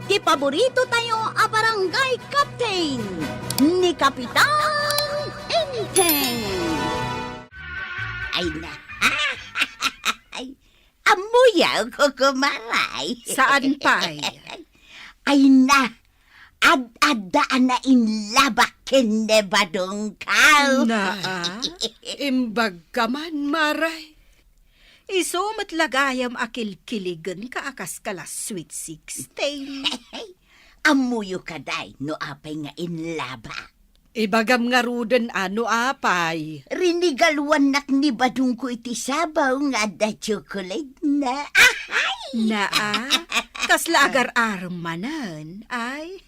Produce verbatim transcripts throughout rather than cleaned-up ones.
ti paborito tayo a barangay captain, ni Kapitan Enteng. Ay na. Ay, ammoyo, Kukumaray. Saan pay? Ay na, ad-adda a nainlabak ken ni Badongko. Naa, imbagka man, Maray. Isu met la gayam a kilkiligenka a kas kala Sweet Sixteen. Ammoyo kadi no apay nga inlabak? Ibagam ngaruden a no apay. Rinigaluannak ni Badongko iti sabaw nga adda chocolate na. Ahay! Naa, kasla agar-arem manen. Ay,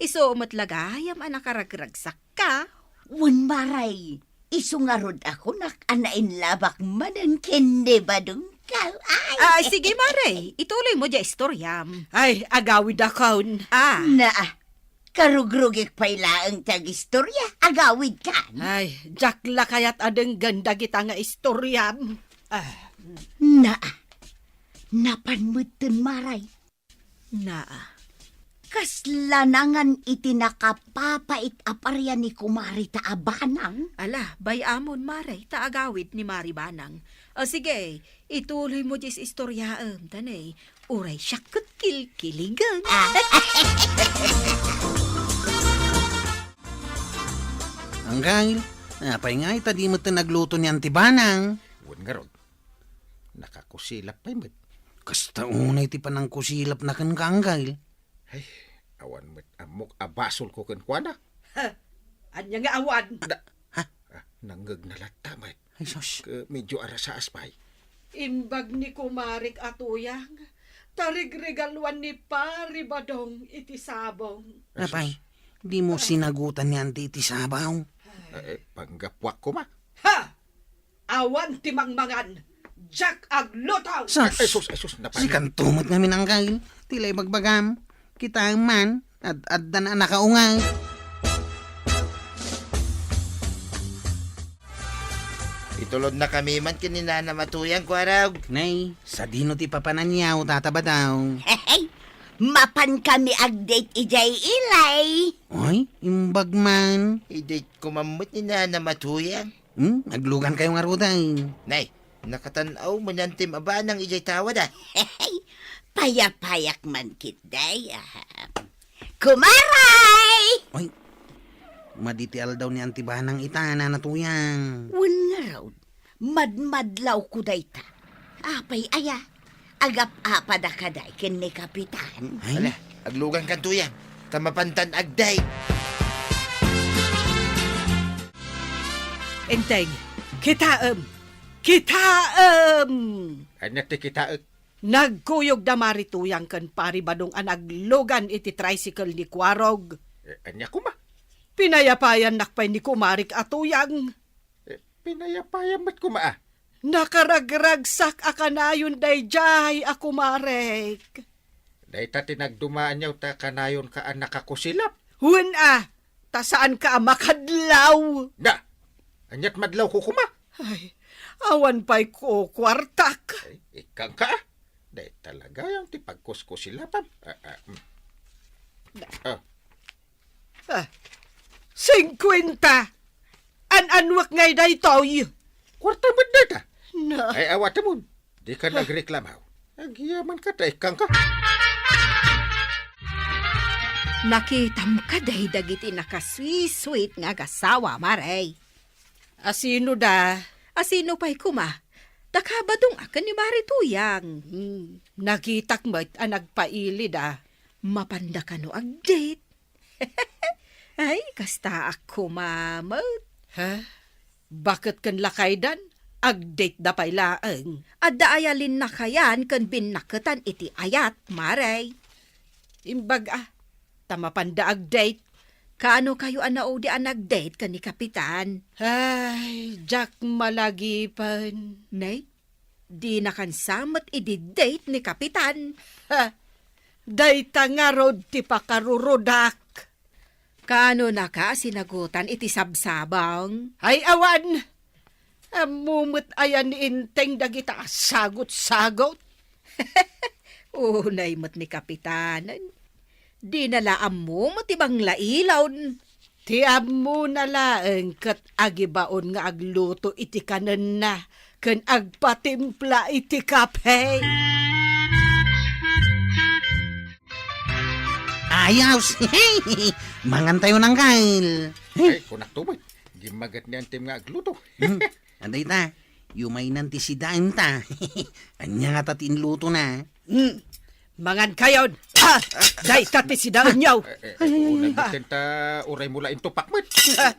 isu met la gayam a nakaragragsakka. Wen, Maray, isu ngarud a kunak a nainlabak manen ken ni Badongko. Ay! Ah, sige, Maray, ituloymo diay istoriam. Ay, agawidakon. Ah. Naa, karugrugik pay laeng ti agistoria, agawidkan. Ay, diak la kayat a denggen dagita nga istoriam. Ah. Naa, napan metten, Maray. Naa, kasla nangan iti nakapapait a paria ni Kumarita a Banang? Ala, bay-amon, Maray, ta agawid ni Mari Banang. O sige, ituloymo diay istoriaem, ta ne, uray siak ket kilkiligen. Ah. Anggail, apay nga ita di met nagluto ni Auntie Banang? Wen ngarud, nakakusilap pay met. Kasta unay ti panangkusilapna kenka, Anggail. Ay, awan met ammok a basolko kenkuana. Ha? Ania nga awan? Da-, ha? Ah, nangngegna latta met. Ay, sus. Ke-, medyo arasaas pay. Imbag ni kumarik a Tuyang, ta rigregaluan ni Pari Badong iti sabong. Ay, sus. Apay, dimo sinagutan ni Auntie iti sabaw? Eh, eh, panggapuak koma. Ha? Awan ti mangmangan, diak agluto! Sus! Ay, sus, ay, sus, napay. Sikanto met ngamin, Anggail, ti la ibagbagam. Kitaem man, ad-addan a nakaungay. Itulodnakami man ken ni Nanam a Tuyang, Kuarog. Nay, sadino ti papananyo, Tata Badong? Hey, mapankami ag-date idiay ilay. Ay, imbag man. I-date ko man met ni Nanam a Tuyang. Hmm? Aglugankayo ngaruden. Nay, nakatan-aw man ni Antem a Banang idiay tawad, a. Payapayak man ketdi, a. Kumaray! Ay, madi ti aldaw ni Auntie Banang ita, Nana Tuyang. Wen ngarud, madmadlawko dayta. Apay aya? Agap-apada kadi ken ni Kapitan? Ay? Ala, aglugankan, Tuyang, ta mapantan ag-date. Enteng, kitaem! Kitaem! Ania ti kitaek? Nagkuyog da Mari Tuyang ken Pari Badong a naglugan iti tricycle ni Kuarog. Eh, ania koma? Pinayapayannak pay ni kumarik a Tuyang. Eh, pinayapayam met koma, a. Nakaragragsak a kanayon daydiay a kumarek. Dayta ti nagdumaanyo ta kanayonka a nakakusilap. Wen a, ta saanka a makadlaw. Da, aniat madlawko koma? Ay, awan pay ko kuartak. Ay, ikkangka, a. Dayta la gayam ti pagkuskusilapam. Ah, ah, mm. Ah, Ah, singkwenta! An-anuak ngay daytoy? Kuarta met dayta. Na. Ay, awatemon. Dika nagreklamaw. Agyamanka ta ikkangka. Nakitam kadi dagiti nakasweet-sweet nga agasawa, Mare? Asino da? Asino pay koma? Daka Badong a ken ni Mare Tuyang. Hmm. Nakitak met a nagpailida. Mapanda kano ag-date? Ay, kastaak koma met. Ha? Baket ken lakaydan, ag-date da pay laeng. Adda aya linnakayan ken binnaketan iti ayat, Mare? Imbag a, ta mapanda ag-date. Kaano kayo a naudi a nag-date ken ni Kapitan? Ay, diak malagipen. Nay? Dinakan sa met idi date ni Kapitan. Ha! Dayta ngarud ti pakarurudak. Kaano naka a sinagutan iti sabsabong? Ay, awan! Ammo met aya ni Enteng dagita a sagot-sagot? Unay met ni Kapitanen. Dina la ammo ti banglailon. Ti ammona laeng ket agibaon nga agluto iti kanenna ken agpatimpla iti kape. Ayos! Mangantayon, Angkel. Ay, kunakto met. Gimmaget ni Antim nga agluto. Hmm, adda ita, yumaynan ti sidaenta. Ania ngata ti inlutona? Hmm, mangankayon. Ah, dayta ti sidaenyo. Eh, eh, Ay, ay, ay, unay ah. Metten ta uray mo la intupak met. Ah.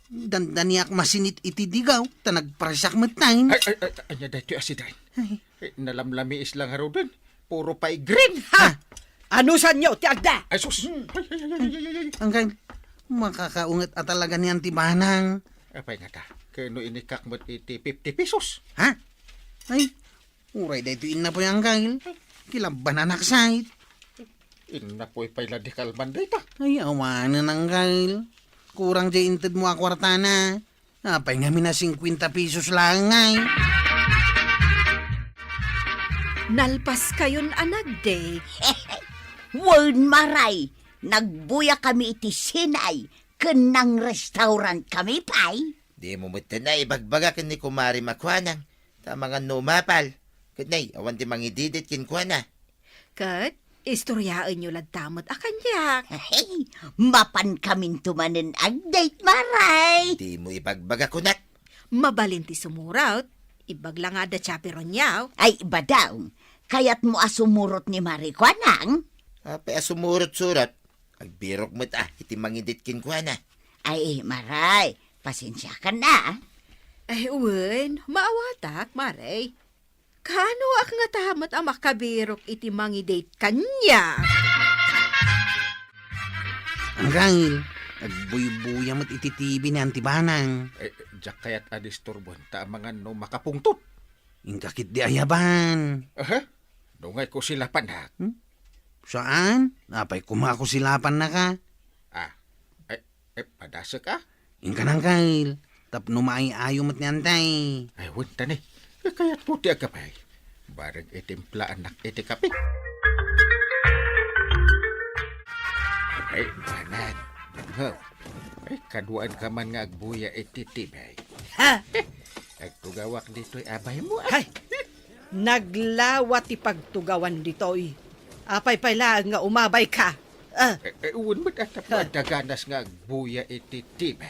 Dandaniak masinit iti digaw, ta nagparsiak metten. Ay, ay, ay, ania daytoy a sidaen? Ay. Eh, nalamlamiis la ngaruden. Puro pay green. Ha? Anusanyo ti agda? Ay, sus! Hmm. Ay, ay, ay, ay, ay, ay, ay. Angkel, makakaunget a talaga ni Anti Banang. Apay ngata, ket no inikak met iti fifty pesos? Ha? Ay, uray daytoy innapoy, Angkel. Kilabananak sait. Innapoy pay la di kalman dayta. Ay, awanen, Angkel. Kurang diay intedmo a kuartana. Apay ngamin a singkuenta pesos laeng ngay? Nalpaskayon a nag-date. Wen, Maray, nagbuya kami iti Sinay ken nang-restaurant kami pay. Dimo metten a ibagbaga ken ni Kumare Makuanang, ta mangan no umapal. Ket nay, awan ti mangididit kenkuana. Ket istoryaenyo latta met a kaniak. Hey, mapan kaminto manen ag-date, Maray. Dimo ibagbaga kunak. Mabalin ti sumurot. Ibaga la nga adda chaperonyo. Ay, badaw. Kayatmo a sumurot ni Maray Kuanang? Apay a sumurot-surot? Agbirok met a iti mangidit kenkuana. Ay, Maray, pasensiakan a. Ay, wen, maawatak, Maray. Kaanoak ngata met a makabirok iti mangidate kaniak? Angkel, agbuybuya met iti T V ni Anti Banang. Eh, diak kayat a disturbon, ta amangan no makapungtot. Inka ketdi ayaban. Aha? No ngay kusilapanak? Hmm? Saan? Apay koma a kusilapannaka? Ah, eh, eh, padasek a? Inka nangkail, tapno maay-ayo met ni Antay. Ay, wen, tani. Kayatko ti agkapay. Bareng itimplaannak iti kape. Ay, anak. Ho. Ay, kaduaanka man nga agbuya iti T V. Ha? Agtugawak ditoy abaymo, a. Hay! Naglawa ti pagtugawan ditoy. Apay pay laeng nga umabayka? Ah. Eh, eh, wen met a tapno Ah. adda ganas nga agbuya iti T V.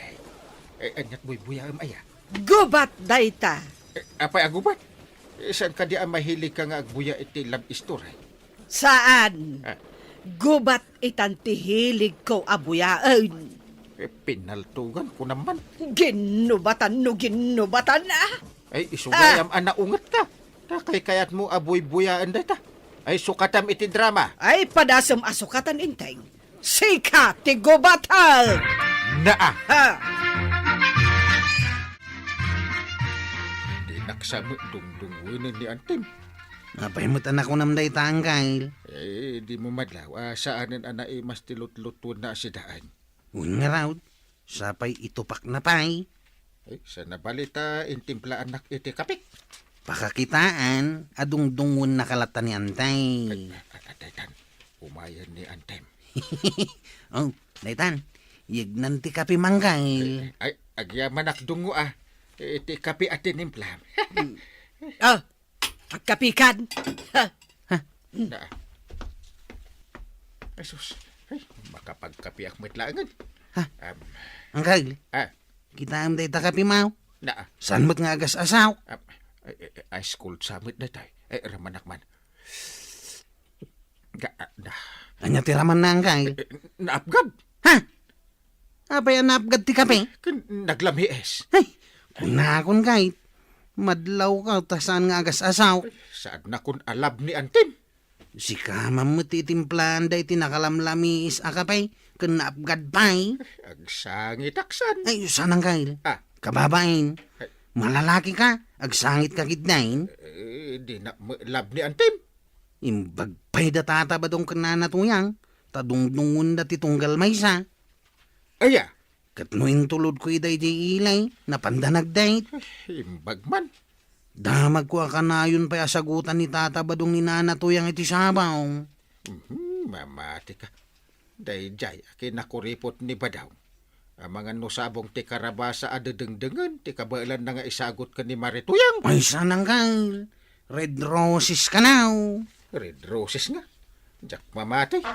Eh, aniat buybuyaem aya? Gubat dayta. Eh, apay a gubat? Eh, saan kadi a mahiligka nga agbuya iti love story? Saan? Ah. Gubat itan ti hiligko a buyaen. Eh, pinaltugan ko naman. Ginnubatan no ginnubatan, a. Ay, isu gayam a naungetka. Ta kaykayatmo a buybuyaen dayta. Ay, sukatam iti drama. Ay, padasem a sukatan, Inteng. Sika ti gubat, a. Naa. Ha. Dinak sa met dungdungwenen ni Antim. Apay met a nakunam dayta, Angkel? Eh, dimo madlaw a saanen a naimas ti lutlutuenna a sidaen. Wen ngarud, sapay itupakna pay. Ay, saan a bali ta intimplaannak iti kapek? Pakakitaan a dungdungwennaka latta ni Antay. Ay, a-, a-, daytan, umayen ni Antim. Oh, daytan, yegnan ti kape, Angkel. Ay, ay, agyamanak dungngo a. Iti kape a tinimplam. Ah, agkapikan. Ha? Ha? Na. Ay, sus. Ay, makapagkapiak met laengen. Ha? Am. Angkel? Ah. Kitaem dayta kape, maw? Na. Saan met nga agas-asaw? Ah, ay, ay, ay, ice cold sa met daytay. Ay, ramanak man. Ga-, ah, na. Ania ti ramanna, Angkel? Eh, eh, naapgab. Ha? Apay a naapgad ti kape? Ken naglamhies. Ay, kunakon, kayat. Madlawka ta saan nga agas-asaw. Saannakon a love ni Antim. Sika man met ti itimplaan daytoy nakalamlamiis a kape ken naapgad pay. Agsangitak san. Ay, saan, Angkel? Ah. Kababain. Ay. Malalakika, agsangitka ketdin. Eh, dinak met love ni Antim. Imbag pay da Tata Badong ken Nana Tuyang, ta dungdungwenda ti tunggal maysa. Aya? Ket no intulodko ida idiay ilay, napanda nag-date. Imbag man. Damagko a kanayon pay a sagutan ni Tata Badong ni Nana Tuyang iti sabaw. Mhm, mamatika. Daydiay a kinakuripot ni Badong. Amangan no sabong ti karabasa a dedengdengen ti kabaelanna nga isagut ken ni Marituyang. Ay, saan, Angkel? Red Roses kano? Red Roses nga? Diak mamati.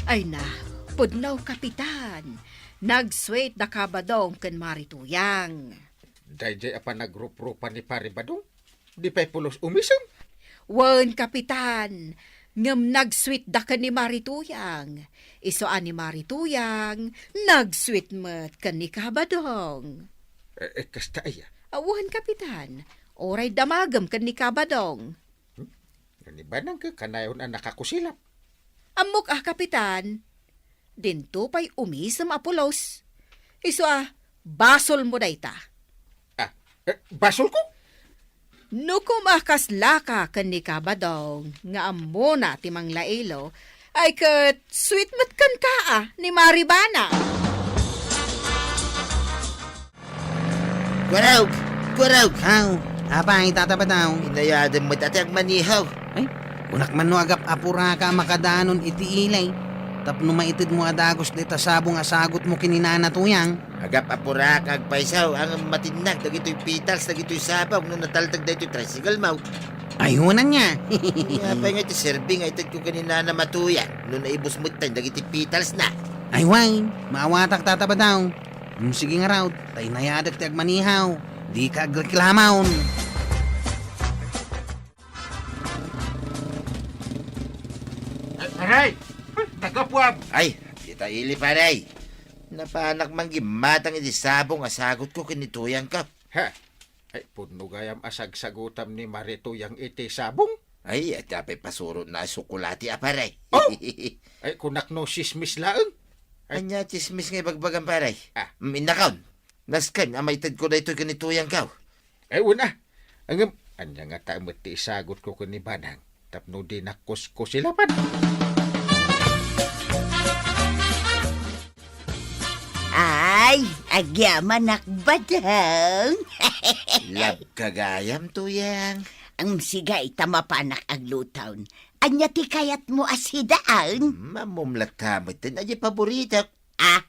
Ay na, pudno, Kapitan. Nag-sweet da ka Badong ken Marituyang. Daydiay a panagruprupan ni Pari Badong? Di pay pulos umisem? Wen, Kapitan, ngem nag-sweet da ken ni Marituyang. Isu a ni Marituyang, nag-sweet met ken ni Kabadong. Eh, eh, kasta aya? Awan, Kapitan. Uray damagem ken ni Kabadong. Hmm? Ni Banang ka kanayon a nakakusilap. Ammok a, Kapitan. Dinto pay umisem a pulos. Isu a, basolmo dayta. Ah, eh, basolko? No kumakasla ka ken ni Kabadong nga ammona ti manglailo, ay ket sweet met kenka a ni Maribana. Kuarog! Kuarog! Haw, apay, Tata Badong? Inayadem met a ti agmanihaw. Ay, kunak man no agap-apuraka a makadanon iti ilay tapno maitedmo a dagus dayta sabong a sagutmo ken ni Nana Tuyang. Agap-apuraka agpayso, ngem matinnag dagitoy petals dagitoy sabong no natalteg daytoy tricycle mo. Ay, hunan nga. Apay nga iti serbi nga itedko ken ni Nana Matuyang no naibus metten dagiti petals na? Ay, wen, maawatak, Tata Badong. Mm, sige ngarud, ta inayadek ti agmanihaw. Dika agreklamon. Ay, aray! Tagapuam! Ay, dita ili, pare. Napanak man gimmatang iti sabong a sagutko ken ni Tuyangko. Ha? Ay, pudno gayam a sagsagutam ni Marituyang iti sabong? Ay, iti apay pasurotna a tsokolate a, pare. Oh! Ay, kunak no sismis laeng. Ay. Ania a sismis nga ibagbagam, pare? Ah. Mm, innakon. Nasken a maitedko daytoy ken ni Tuyangko. Ay, una. Ngem, ania ngata met ti isagutko ken ni Banang tapno dinak kuskusilapan? Ay, agyamanak, Badong. Labka gayam, Tuyang. Ang sigay ta mapanak agluton. Ania ti kayatmo a sidaen? Mm, ammom latta metten a di paboritok. Ah,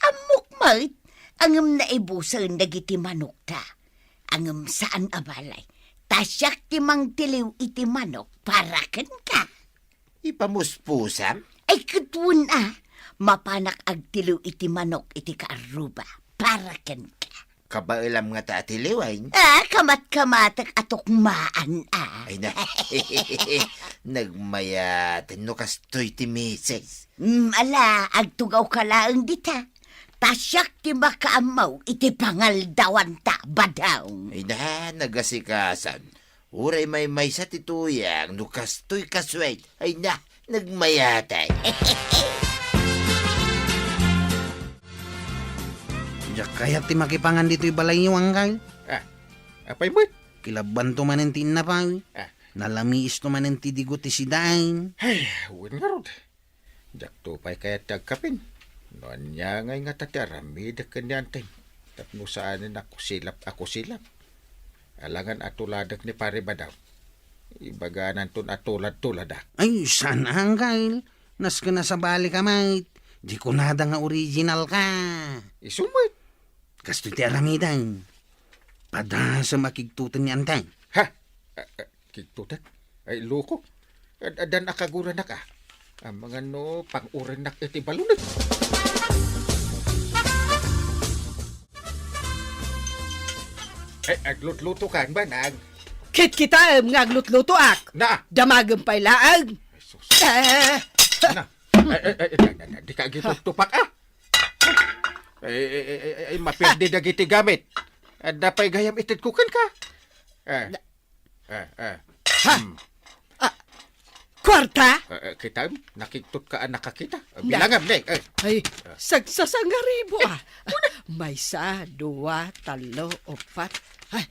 ammok met, ngem naibusen dagiti manokta. Ngem saan a balay, ta siak ti mangtiliw iti manok para kenka. Ipamuspusam? Ay, ket wen a, mapanak agtiliw iti manok iti kaarruba para kenka. Kabaelam ngata a tiliwen? Ah, kamat-kamatek a tukmaan, ah. Ay na. Nagmayaten no kastoy ti misis. Mm, ala, agtugawka laeng dita. Ta siak ti makaammo iti pangaldawanta, Badong. Ay na, nagasikasan. Uray maymaysa ti Tuyang no kastoy kasway. Ay na, nagmayaten. Diak kayat ti makipangan ditoy balayyo, Angkel. Ah, apay met? Kilabbanto manen ti innapaw. Ah. Nalamiisto manen ti digo ti sidaen. Ay, wen ngarud. Diakto pay kayat ti agkapin. No ania ngay ngata ti aramidek ken ni Anteng tapno saanen a kusilap a kusilap. Alangan a tuladek ni Pare Badong. Ibagananton a tulad-tuladak. Ay, saan, Angkel? Nasken a sabali ka met. Di kunada nga original ka. Isu met. Kastoy ti aramidem. Padasem a kigtoten ni Anteng. Ha? Ah, ah, kigtotek? Ay, loko. Ad-, addan a kaguranak, ah. Amangan no pang-urennak iti balunen. Ay, aglutluto kan, Banang? Kitkitaem nga aglutlutoak. Na. Damagem pay laeng. Ay, sus. Eh. Na. Ay, ay, ay, ay, ay, ay, di ka agituptupak, ah. Ay, ay, ay, ay, ay, mapirdi dagiti gamit. Adda pay gayam itedko kenka. Eh. Na- Eh, eh. Ha? Hmm. Ah, kuarta? Eh, eh, kitaem, nakigtot ka a nakakita. Eh, na- bilangam, ne, eh. Ay, ah, sagsasangaribo, ah. Maysa, dua, tallo, upat. Ay,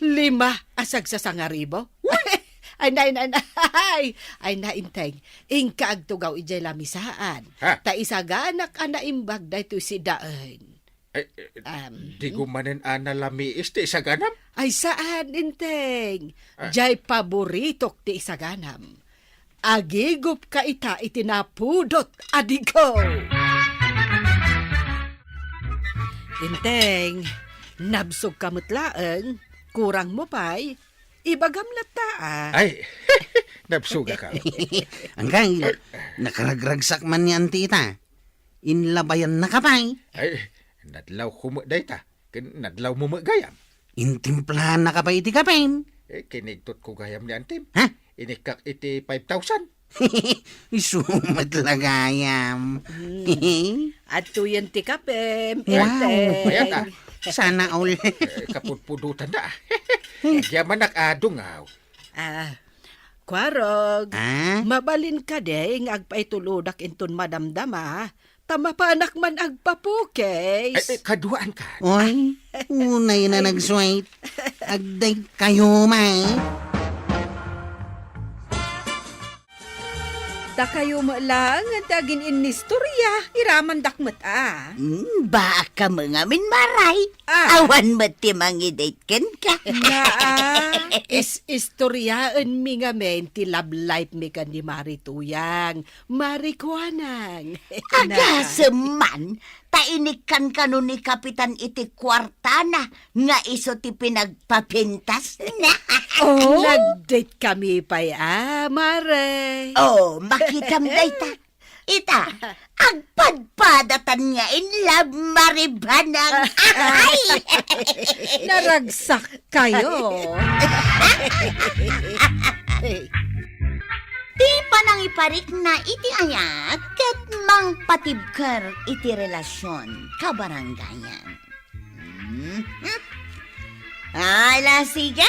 lima a sagsasangaribo? Uy! Ay, nay, nay, nay. Ay, nay, Inteng. Inka agtugaw idiay lamisaan. Ha? Ta isaganak a naimbag daytoy sidaen. Ay, eh, Am. Di ko manen a nalamiis ti isaganam? Ay, saan, Enteng. Ah. Jay paboritok ti isaganam. Agigupka ita iti napudot a digaw. Enteng, nabsogka met laeng, kurang mo pay, ibagam latta, a. Ay, nabsogak. Angkay, nakaragragsak man ni Auntie ita. Inlabayannaka pay. Ay, nadlawko met dayta. Ken nadlawmo met gayam. Intimplahannaka pay iti kapem. Eh, kinigtotko gayam ni Antim. Ha? Inikkak iti five thousand. Isu met la gayam. Hmm. Adtoyen ti kapem, Wow. Enteng. Ayan, ah. Sana all. Eh, kapudpudotan da. Agyamanak a dungaw. Ah, Kuarog, Ah? mabalin kadi nga agpaitulodak inton madamdama, ta mapanak man agpapukis. Ay, ay, kaduaan ka. Oy, unay na nagsuwait. Agday kayo, may. Dakayo met laeng ti agin-innistorya, iramandak met a. Hmm, baka mangamin maray. Ah. Awan met ti mangidate kenka. Naa, is-istoryaenmi ngamin ti love life mi ken ni Mari Tuyang, Mari Kuanang. Agasem man, ta inikkan kano ni Kapitan iti kuartana nga isu ti pinagpapintasna. Oh? Nag-date kami pay a, Mare. Oh, makitam dayta. Ita, agpadpadatan nga in love, Mari Banang. Ay! Naragsak kayo. Ti panangiparikna iti ayat ket mangpatibker iti relasion kabaranggayan. Mhm. Ala, sige!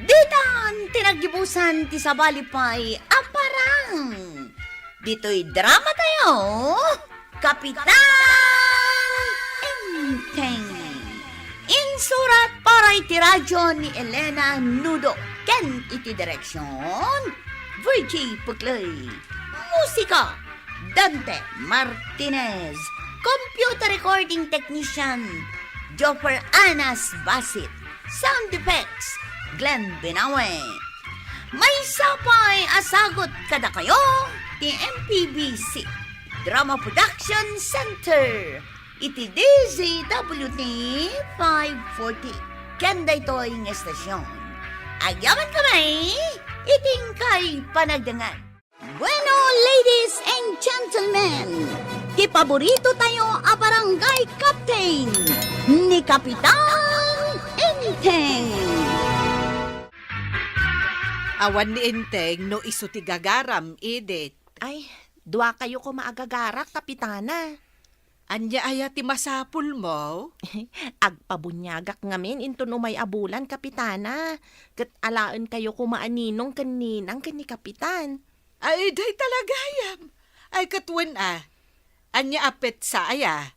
Ditan ti naggibusan ti sabali pay a parang. Ditoy drama tayo, Kapitan Enteng. Insurat para iti radyo ni Elena Nudo ken iti direksyon, Virgie Puclay. Musika, Dante Martinez. Computer recording technician, Joffer Anas Basit. Sound effects, Glenn Binawe. Maysa pay a sagut kadakayo ti M P B C Drama Production Center iti D Z W T five forty. Ken daytoy nga estasyon, agyaman kami iti inkay panagdengngeg. Bueno, ladies and gentlemen, ti paborito tayo a barangay captain, ni Kapitan Enteng. Awan ni Enteng no isu ti gagaram, Edith. Ay, dua kayo koma a gagarak, Kapitana. Ania aya ti masapulmo? Agpabuniagak ngamin inton umay a bulan, Kapitana. Ket alaen kayo koma a ninong ken ninang ken ni Kapitan. Ay, dayta la gayam. Ay, ket wen a. Ania a petsa aya?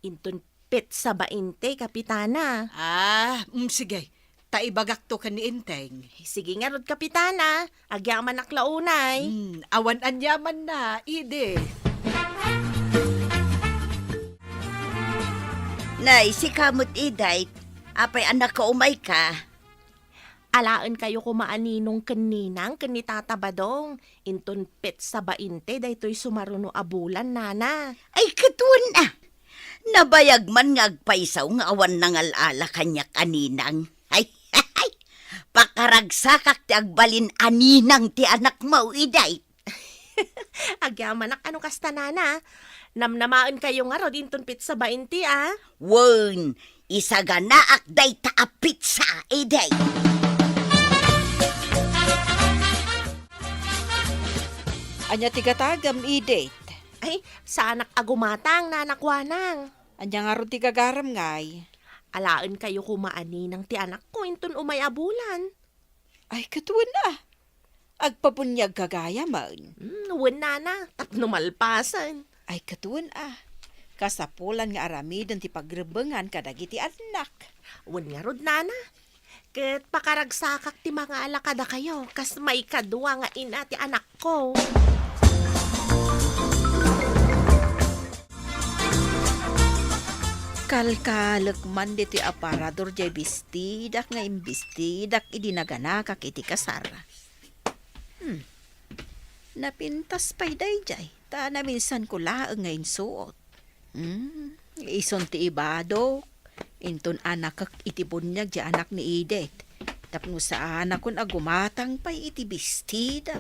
Inton petsa bainte, Kapitana. Ah, mm, sige. Ta ibagakto ken ni Enteng. Sige ngarud, Kapitana. Agyamanak la unay. Hmm, awan aniamanna, Edith. Nay, sika met, Edith. Apay a nakaumayka? Alaen kayo koma a ninong ken ninang ken ni Tata Badong. Inton petsa bainte daytoy sumaruno a bulan, Nana. Ay, ket wen a. Nabayag man nga agpaysaw nga awan nangal-ala kaniak a ninang. Ay, pakarugsakak ti agbalin a ninang ti anakmo, Edith. Agyamanak a no kasta, Nana. Namnamaen kayo ngarud inton petsa bainte, a? Wen, isaganaak dayta a petsa, Edith. Ania ti gatagem, Edith? Ay, saanak a gumatang, Nana Kuanang. Ania ngarud ti gagarem ngay? Alaen kayo koma a ninang ti anakko inton umay a bulan. Ay, ket wen a. Agpabuniagka gayamen. Hmm, wen, Nana, tapno malpasen. Ay, ket wen a. Kasapulan nga aramiden ti pagrebbengan kadagiti annak. Wen ngarud, Nana. Ket pakarugsakak ti mangaala kadakayo kas maikadua nga ina ti anakko. Kalkalek man ditoy aparador jay bistidak nga imbestidak idi nanganakak iti kasar. Hmm. Napintas pay dayjay, ta naminsanko laeng nga insuot. Hmm. Isun ti ibadok, inton anakek iti buniag jay anak ni Edith. Tapno saanakon a gumatang pay iti bestida.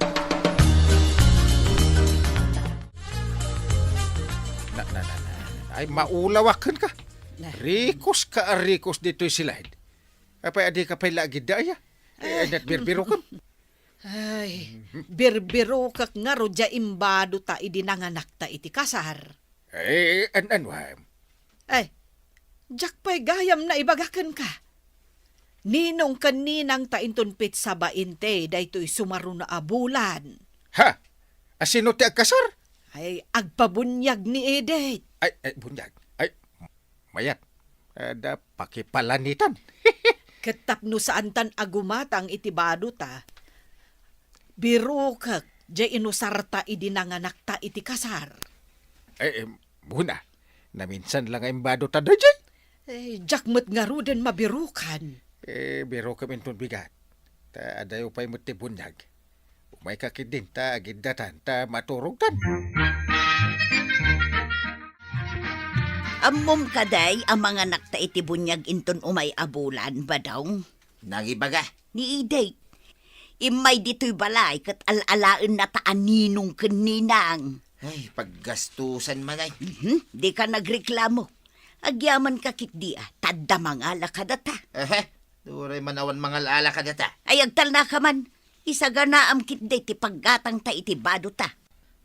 Na, na, na, na. Ay, maulawak ken ka. Na. Rikos ka a rikos ditoy sila'ed. Apay, adi ka pay lagid da, aya? Eh, ay, nagbirbiro ka. Ay, birbirokek ngarud jay imbado ta idi nanganakta iti kasar. Eh, an-, ano, ah? Ay, diak pay gayam naibaga kenka. Ninong ken ninang ta inton petsa bainte daytoy sumaruno a bulan. Ha? Asino ti agkasar? Ay, agpabuniag ni Edith. Ay, ay, buniag. Ay, mayat. Ada pakipalanitan. Ket tapno saantan a gumatang iti bado ta, birokek jay inusarta idi nanganakta iti kasar. Eh, eh, Buna, naminsan la nga imbado ta dayjay? Eh, diak met ngaruden mabirokan. Eh, birokem inton bigat. Ta adayo pay met ti buniag. Umayka ketdin ta agiddatan ta maturogtan. Ammom kadi a manganakta iti buniag inton umay a bulan, Badong? Nangibaga ni Edith. Immay ditoy balay ket al-alaenna ta a ninong ken ninang. Ay, paggastusan man ay. Mhm, dika nagreklamo. Agyamanka ketdi a, ta adda mangala kadata. Ehe, uray man awan mangala kadata. Ay, agtalnaka man. Isaganaam ketdi ti paggatangta iti badota.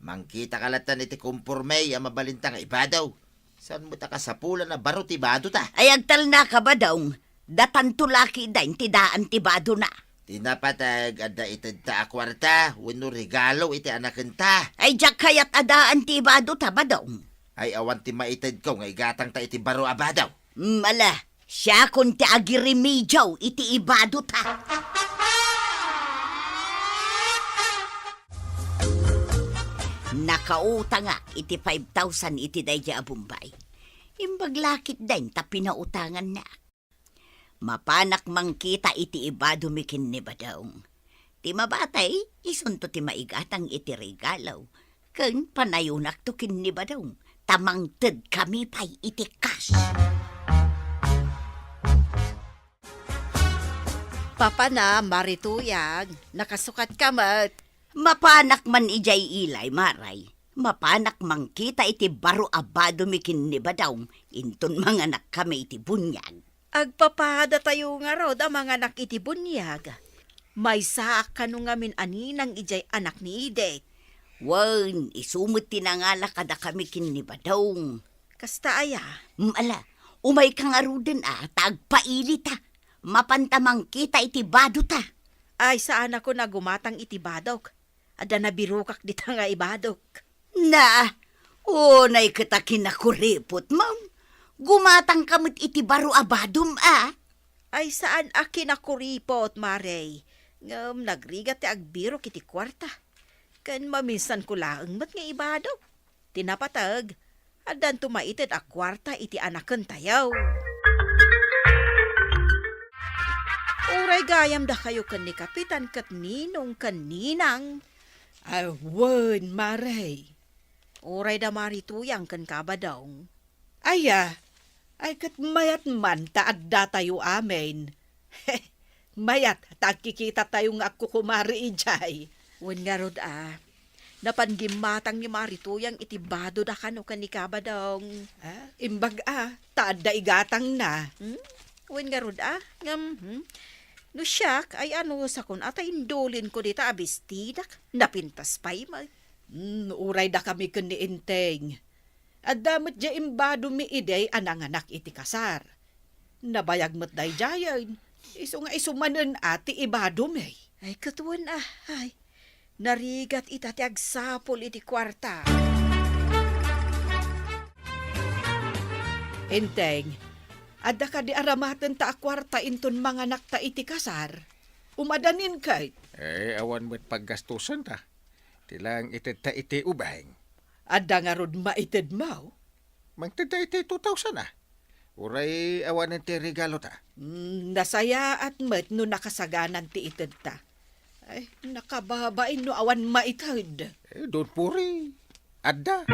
Mangkitaka lattan iti komporme a mabalinta nga ibado. Saan met a kasapulan a baro ti badota? Ay, agtalnaka, Badong. Datanto la ketdin ti daan ti badona. Ti napateg, adda itedta a kuarta wenno regalo iti anakenta. Ay, diak kayat a daan ti ibadota, Badong. Ay, awan ti maitedko nga igatangta iti baro a bado. Mm, ala, siakon ti agiremediaw iti ibadota. Nakautangak iti five thousand iti daydi a Bombay. Imbag la ketdin ta pinautangannak. Mapanak mangkita iti ibadomi ken ni Badong. Ti mabatay, isunto ti maigatang iti regalo. Ken panayonakto ken ni Badong, ta mangtedkami pay iti cash. Papana, Mari Tuyang, nakasukatka met. Mapanak man idiay ilay, Mari. Mapanak mangkita iti baro a badomi ken ni Badong, inton manganakkami iti buniag. Agpapadatayo ngarud a manganak iti buniag. Maysaak kano ngamin a ninang idiay anak ni Edith. Wen, isu met ti nangala kadakami ken ni Badong. Kasta aya? Mm, ala, umayka ngaruden a, ta agpailita. Mapanta mangkita iti badota. Ay, saanakon a gumatang iti badok. Adda nabirokak dita nga ibadok. Na, unay ket a kinakuripotmo. Gumatangka met iti baro a badom a. Ay, saan a kinakuripot, Mari. Ngem nagrigat ti agbirok iti kuarta. Ken maminsanko laeng met nga ibadok. Ti napateg, addanto maited a kuarta iti anakentayo. Uray gayam dakayo ken ni Kapitan ket ninong ken ninang. Ay, wen, Mari. Uray da Mari Tuyang ken Kabadong. Aya, ay ket mayat man ta addatayo amin. Mayat ta agkikitatayo nga agkukumari idiay. Wen ngarud a, napan gimmatang ni Mari Tuyang iti badoda kano ken ni Kabadong. Ah, imbag a, ta adda igatangna. Hmm? Wen ngarud a, ngem, hmm? No siak, ay ano sakon a ta indulinko dita a bestidak, napintas pay met. Hmm, uray dakami ken ni Enteng. Adda met diay imbadomi idi a nanganak iti kasar. Nabayag met daydiayen, isu nga isu manen a ti ibadomi. Ay, ket wen a, ay, narigat ita ti agsapul iti kuarta. Enteng, adda kadi aramatenta a kuarta inton manganakta iti kasar? Umadanin ket? Eh, awan met paggastusenta. Ti lang itedta iti ubing. Adda ngarud maitedmo? Mangtedda iti two thousand a. Uray awanen ti regalota. Mm, nasayaat met no nakasaganan ti itedta. Ay, nakababain no awan maited. Eh, don't worry. Adda.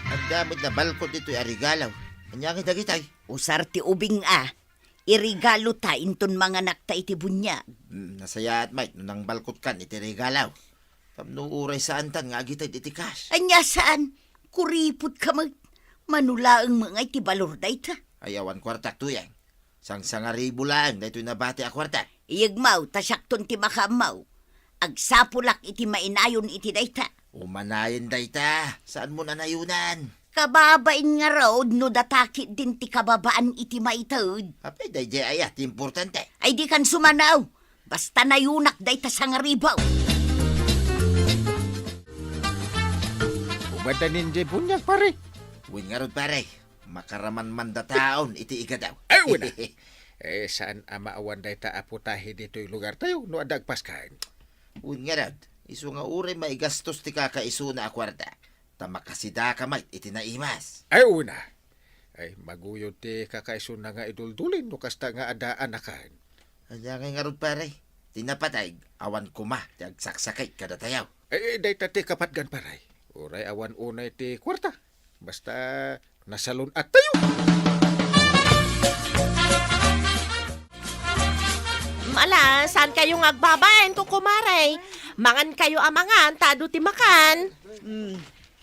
Adda met nabalkot ditoy a regalo. Ania ngay dagitoy? Usar ti ubing a. Iregalota inton manganakta iti buniag. Mm, nasayaat met no nangbalkotkan iti regalo. Tapno uray saantan nga agited iti cash. Ania saan? Kuripotka met. Mano laeng met ngay ti balor dayta? Ay, awan kuartak, Tuyang. Sangsangaribu laeng daytoy nabati a kuarta. Iyegmaw, ta siakton ti makaammaw. Agsapulak iti mainayon iti dayta. Umanayon dayta. Saanmon a nayonan? Kababain ngarud no data ketdin ti kababaan iti maited. Apay, daydiay aya ti importante? Ay, dikan sumanaw. Basta nayonak dayta sangaribu. Umadanin diay buniag, pare. Wen ngarud, pare. Makaraman man dataon iti igadaw. Ay, wen a. Eh, saan a maawan dayta a putahe ditoy lugartayo no adda agpaskan? Wen ngarud, isu nga uray maigastos ti kakaisuna a kuarta, ta makasidaka met iti naimas. Ay, wen a. Ay, maguyod ti kakaisuna nga iduldulin no kasta nga adda anakan. Ania ngay ngarud, pare? Ti napateg, awan koma ti agsaksakit kadatayo. Ay, dayta ti kapatgan, pare. Uray awan unay ti kuarta. Basta nasalun-attayo. Ala, saan kayo nga agbabain, kukumare? Mangan kayo a mangan, ta adu ti makan. Mm.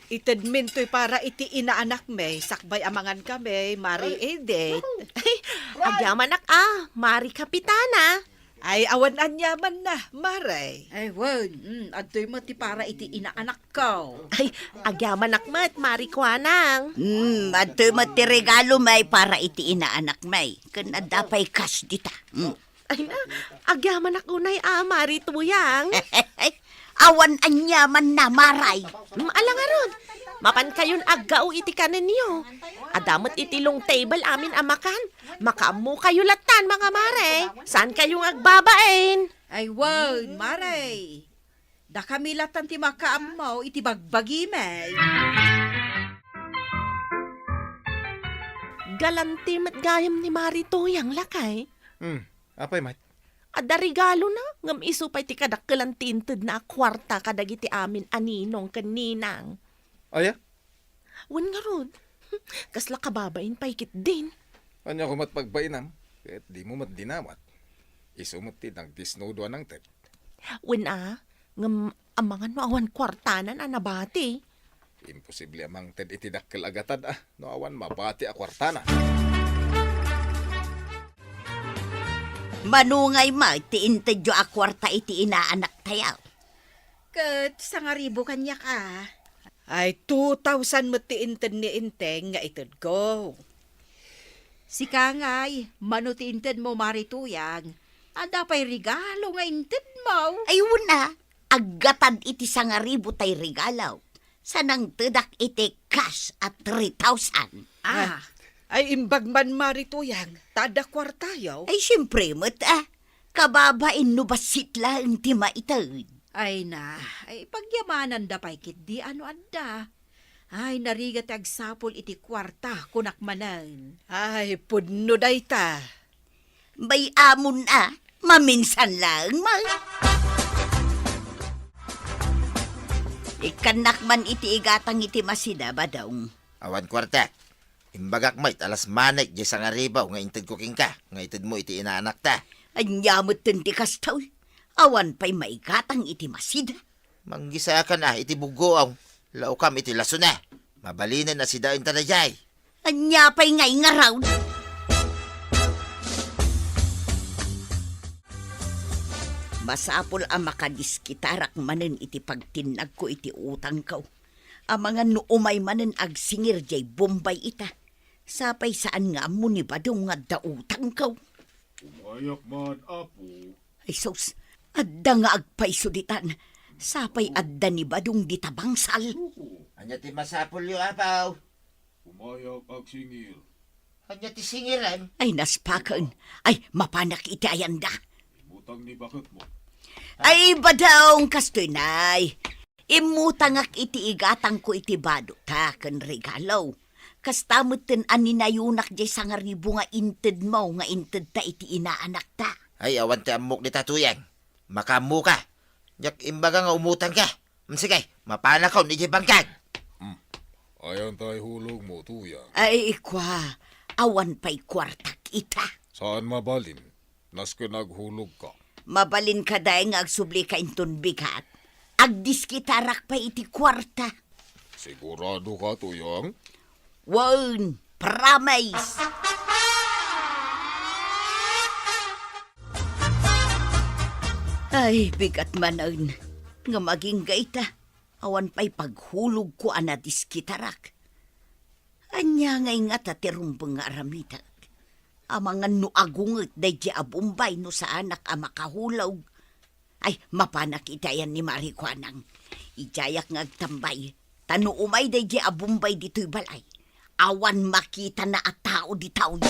Itedmin toy para iti inaanak mi, sakbay a mangan kami, Mari Edith. Ay, agyamanak a, Mari Kapitana. Ay, awan aniamanna, Mare. Ay, wen, mm, adtoy met ti para iti inaanakko. Ay, agyamanak met, Mari Kuanang. Mm, adtoy met ti regalo mi para iti inaanak mi. Ken adda pay cash dita. Mm. Ay na, agyamanak unay a, Mari Tuyang. Awan aniamanna, Maray. Mm, ala ngarud, mapan kayon aggao iti kanenyo. Adda met iti long table amin a makan. Makaammo kayo lattan, mga mare. Saan kayo nga agbabain? Ay, wen, Mare. Dakami lattan ti makaammo iti bagbagimi. Galanti met gayam ni Mari Tuyang, lakay. Hmm, apay met? Adda regalona, ngem isu pay ti kadakkelan ti intedna a kuarta kadagiti amin a ninong ken ninang. Aya? Wen ngarud, kasla kababain pay ketdin. Ania koma ti pagbainam, ket dimo met dinawat. Isu met ti nagdesnudo a nangted. Wen a, ngem amangan no awan kuartanan a nabati. Imposible a mangted iti dakkel a gatad a no awan mabati a kuartana. Mano ngay met ti intedyo a kuarta iti inaanaktayo? Ket sangaribu kaniak a. Ay, two thousand met ti inted ni Enteng nga itedko. Sika ngay, mano ti intedmo, Mari Tuyang? Adda pay regalo nga intedmo? Ay, wen a, aggatad iti sangaribu tay regalo. Sa nangtedak iti cash a three thousand. Ah. Ay, imbag man, Mari Tuyang, ta adda kuartayo? Ay, siempre met a. Kababain no bassit laeng ti maited. Ay na, ay pagyamananda pay ketdi a no adda. Ay, narigat ti agsapul iti kuarta, kunak manen. Ay, pudno dayta. Bay-amon a, maminsan laeng man. Ikkannak man iti igatang iti masida, Badong. Awan kuarta. Imbagak met, alas manik, diay sangaribu nga intedko kenka, nga itedmo iti inaanakta. Ania metten ti kastoy? Awan pay maigatang iti masida. Manggisakan a iti buggoaw. Laukam iti lasona. Mabalinen a sidaenta daydiay. Ania pay ngay ngarud? Masapul a makadiskitarak manen iti pagtinnagko iti utangko. Amangan no umay manen agsingir diay Bombay ita. Sapay saan nga ammo ni Badong nga adda utangko. Umayak man, Apo. Ay sus, adda nga agpayso ditan. Sapay adda ni Badong dita bangsal. Ania ti masapulyo, Apo? Umayak agsingir. Ania ti singiren? Ay naspaken. Ay, mapanak iti ayanda. Ibutang ni baketmo. Ay, Badong, kastoy nay. Immutangak iti igatangko iti bado ta ken regalo. Kasta metten a ninayunak diay sangaribu nga intedmo nga intedta iti inaanakta. Ay, awan ti ammok dita, Tuyang. Makaammoka. Diak imbaga nga umutangka. Mm, sige, mapanakon idiay bangkag. Hmm. Ayan tay hulogmo, Tuyang. Ay, ikwa, awan pay kuartak ita. Saan mabalin? Nasken aghulogka. Mabalin kadi nga agsublika inton bigat. Agdiskitarak pay iti kuarta. Siguradoka, Tuyang? Wen, promise. Ay, bigat manen. Ngem agingga ita, awan pay paghulogko a nadiskitarak. Ania ngay ngata ti rumbeng nga aramidek? Amangan no agunget daydiay a Bombay no saanak a makahulog. Ay, mapanak iti ayan ni Mari Kuanang. Idiayak nga agtambay. Ta no umay daydiay a Bombay ditoy balay, awan makitana a tao ditoy.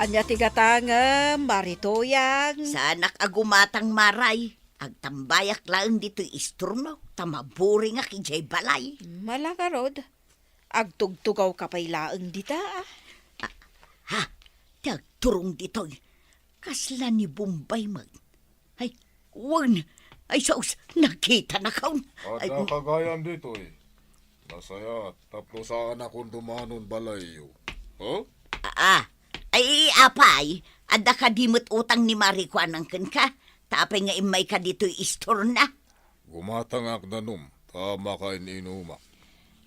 Ania ti gatangem, Mari Tuyang? Saanak a gumatang, Maray. Agtambayak laeng ditoy istormo, ta maburingak idiay balay. Mala ngarud, agtugtugawka pay laeng dita, a? Ah, ha? Ti agturong ditoy. Kasla ni Bombay met. Ay, wen. Ay, sus, nakitanakon. Ay, adda kagayam ditoy. Nasayaat, tapno saanakon dumanon balayyo. Ha? Ah, ah. Ay, apay, adda kadi met utang ni Mari Kuanang kenka? Ta apay nga immayka ditoy istorna? Gumatangak danum, ta makain-inumak.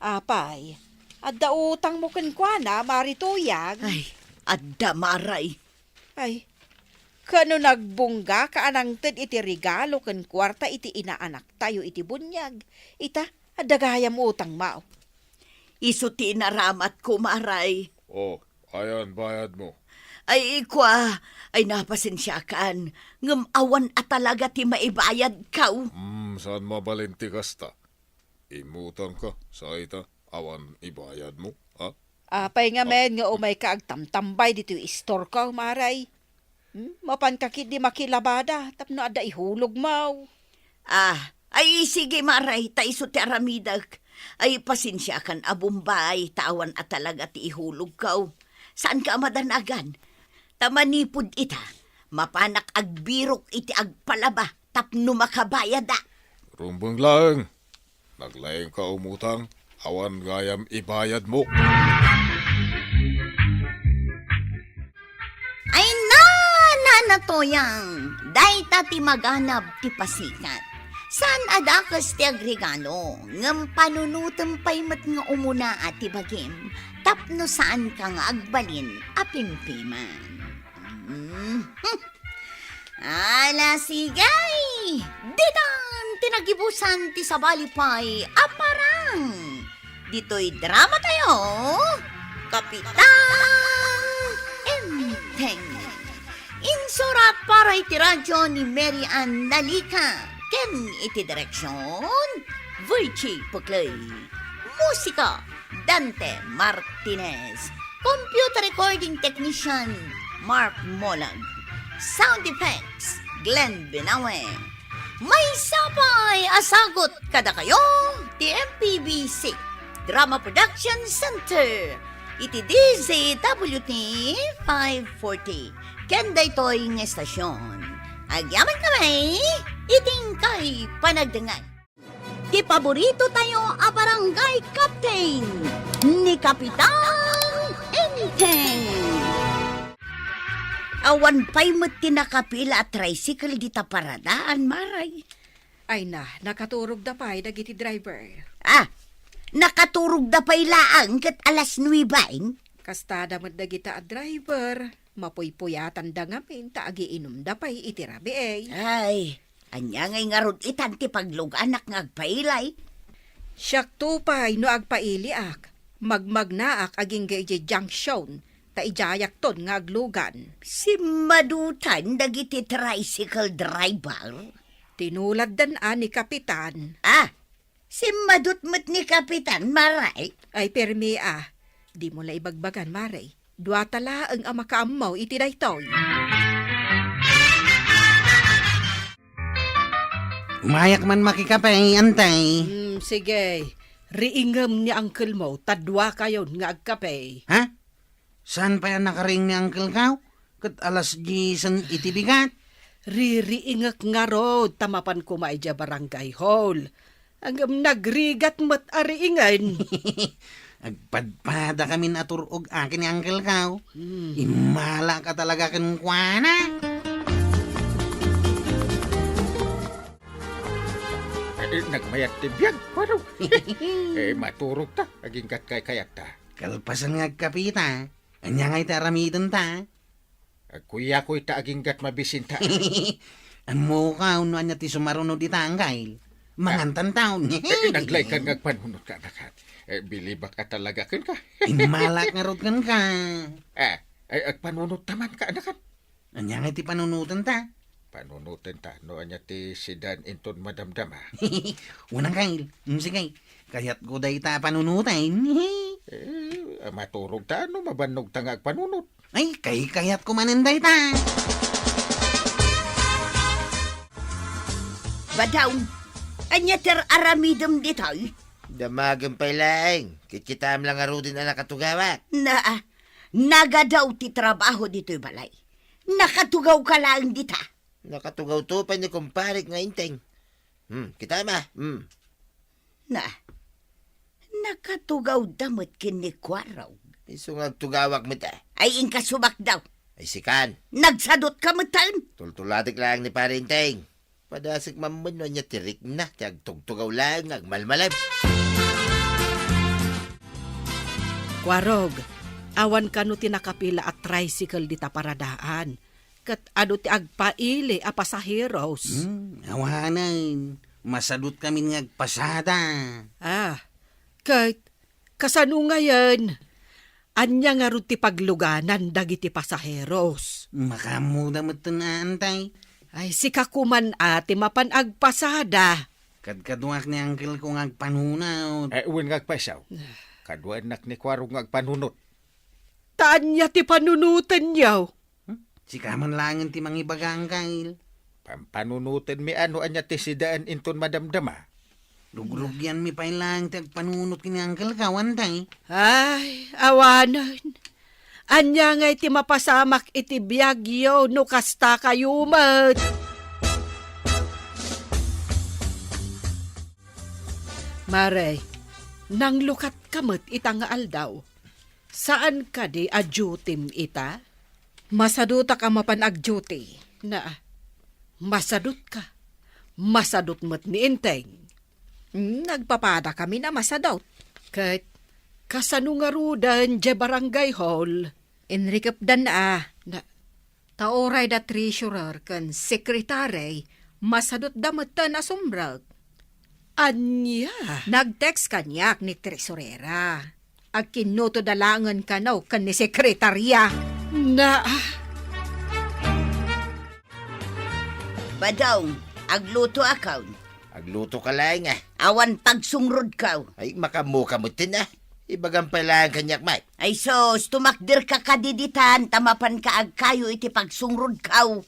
Apay, adda utangmo kenkuana, Mari Tuyang? Ay, adda, Maray. Ay, kano nagbunggaka a nangted iti regalo ken kuarta iti inaanaktayo iti buniag? Ita, adda gayam utangmo. Isu ti inaramatko, Maray. Oh, ayan bayadmo? Ay, ikwa, ay napasensiakan, ngem awan a talaga ti maibayadko. Hmm, saan mabalin ti kasta? Immutangka, sa ita, awan ibayadmo, ha? Apay ngamin nga umayka agtamtambay ditoy istorko, Maray? Hmm? Mapanka ketdi makilabada tapno adda ihulogmo. Ah, ay, sige, Maray, ta isu ti aramidek. Ay, pasensiakan a Bombay, ta awan a talaga ti ihulogko. Saanka a madanagan? Ta manipud ita, mapanak agbirok iti agpalaba tapno makabayada. Rumbeng laeng. Naglaingka umutang, awan gayam ibayadmo. Ay, na, Nana Toyang, dayta ti maganab ti pasikat. Saan a dakes ti agregalo, ngem panunotem pay met nga umuna a ti bagim, tapno saanka nga agbalin a pimpiman. Mm. Ala, sige! Ditan ti nagibusan ti sabali pay a parang ditoy drama tayo, Kapitan Enteng. Insurat para iti radyo ni Mary Ann Nalica ken iti direksyon, Virgie Puclay. Musika, Dante Martinez. Computer recording technician, Mark Molag. Sound effects, Glenn Binawe. Maysa pay a sagut kadakayo ti M P B C Drama Production Center iti D Z W T five forty. Ken daytoy nga estasyon, agyamankami iti inkay panagdengngeg. Ti paborito tayo a barangay captain, ni Kapitan Enteng. Awan pay met ti nakapila a tricycle dita paradaan, Maray. Ay na, nakaturogda pay dagiti driver. Ah, nakaturogda pay laeng ket alas nuebe? Kastada met dagita a driver. Mapuypuyatanda ngamin ta agiinumda pay iti rabii. Ay, ania ngay ngarud itan ti pagluganak nga agpailay? Siakto pay no agpailiak, magmagnaak agingga idiay junction, ta idiayakton nga aglugan. Simmadutan dagiti tricycle driver? Tinuladdan a ni Kapitan. Ah, simmadut met ni Kapitan, Maray? Ay, permi a. Dimo la ibagbagan, Maray. Duata laeng a makaammo iti daytoy. Mayak man makikape, Antay. Hmm, sige. Riingem ni uncle mo, ta dua kayon nga agkape. Ha? Saan pay a nakariing ni uncle kaw? Ket alas diesen iti bigat. Ririingek ngarud ta mapan koma idiay barangay hall. Ngem nagrigat met a riingen. Agpadpada kamin a tur-og akin ni uncle kaw. Hmm. Immala ka talaga kenkuana. Eh, nagmayat ti biag, Kuarog. Eh, maturog ta, aginggat kaykayatta. Kalpasan nga agkapita, ania nga iti aramidenta? Agkuyakoy ta aginggat mabisinta. Ammoka no ania ti sumaruno dita, Anggail. Mangantan taon. Eh, naglaykan nga agpanunot ka, anak. Eh, bilibak a talaga kenka. Immalak ngarud kenka. Ah, ay, agpanunot ta man ka, anak. Ania nga iti panunoten ta? Panunoten ta, no ania ti sidan inton madamdama. Unang kail. Mm, sige. Kayatko dayta a panunoten. Eh, maturog ta, no mabannog ta nga agpanunot. Ay, kaykayatko manen dayta. Badong, ania ti ar-aramidem ditoy? Damagem pay laeng. Kitkitaem la ngaruden a nakatugawak. Na, nagadaw ti trabaho ditoy balay. Nakatugawka laeng dita. Nakatugawto pay ni kumparek nga Enteng. Hmm, kitaem a. Hmm. Na, nakatugawda met ken ni Kuarog. Isu nga agtugawak met a. Ay, inka sumakdaw. Ay, sikan. Nagsadutka metten. Tultulatek laeng ni Pare Enteng. Padasek man no ania ti rikna ti agtugtugaw laeng nga agmalmalem. Kuarog, awan kano ti nakapila a tricycle dita paradaan, ket adu ti agpaili a pasaheros. Hmm, awanen, masadutkamin nga agpasada. Ah, ket kasano ngayen? Ania ngarud ti pagluganan dagiti pasaheros? Makaammoda metten a, Antay. Ay, sika koman a ti mapan agpasada. Kadkaduak ni uncle ko nga agpanunot. Eh, wen nga agpaisaw. Kaduaennak ni Kuarog nga agpanunot. Ta ania ti panunotenyo? Hmm? Sika man laengen ti mangibaga, Anggail. Pampanunotenmi a no ania ti sidaen inton madamdama. Rugrugianmi pay laeng ti agpanunot ken ni Uncle Kaw, Antay. Ay, awanen. Ania ngay ti mapasamak iti biagyo no kasta kayo met? Mare, nanglukatka met ita nga aldaw. Saan kadi a duty-m ita? Masadutak a mapan ag-duty. Na, masadutka. Masadut met ni Enteng. Hmm, nagpapadakami a masadut. Ket kasano ngaruden diay barangay hall? Inrikepdan a. Na, Ta uray da treasurer ken secretary, masadutda metten a sumrek. Ania? Nag-text kaniak ni treasurera. Agkinnutoda laengen kano ken ni sekretaria. Na, Badong, aglutoakon. Aglutoka laeng a. Awan pagsungrodko. Ay, makaammoka metten a. Ibagam pay laeng kaniak met. Ay sus, tumakderka kadi ditan ta mapanka agkayo iti pagsungrodko.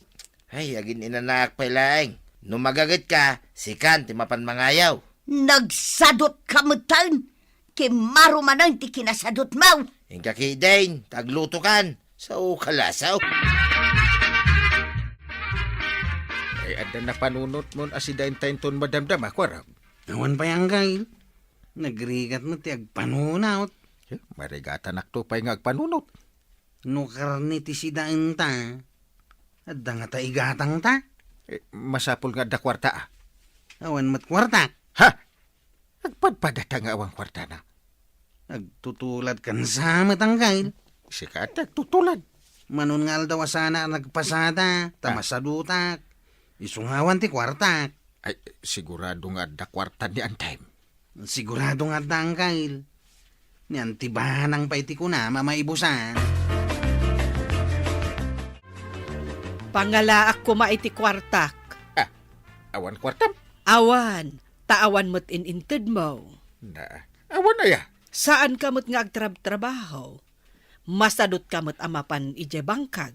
Ay, agin-inanaak pay laeng. No magagetka, sikan ti mapan mangayaw. Nagsadutka metten. Kimmaro manen ti kinasadutmo. Inka ketdin, ta aglutokan. Sao ka lasaw. Ay, adda napanunotmon a sidaenta inton madamdama, Kuarog? Awan pay, Anggail. Nagrigat met ti agpanunot. Eh, marigatanakto pay nga agpanunot. No karne ti sidaenta, adda ngata igatangta? Eh, masapul nga adda kuarta a. Awan met kuarta. Ha? Agpadpadata nga awan kuartana. Agtutulad kansa met, Anggail. Sika ti agtutulad. Manon nga aldaw a sana a nagpasada, ta Ah. masadutak. Isu nga awan ti kuartak. Ay, sigurado nga adda kuarta ni Antay. Sigurado nga adda, Anggail. Ni Antibanang pay ti kunam a maibusan. Pangalaak koma iti kuartak. Ah, awan kuartam? Awan, ta awan met in-intedmo. Na, awan aya? Saanka met nga agtrabtrabaho. Masadutka met a mapan idiay bangkag.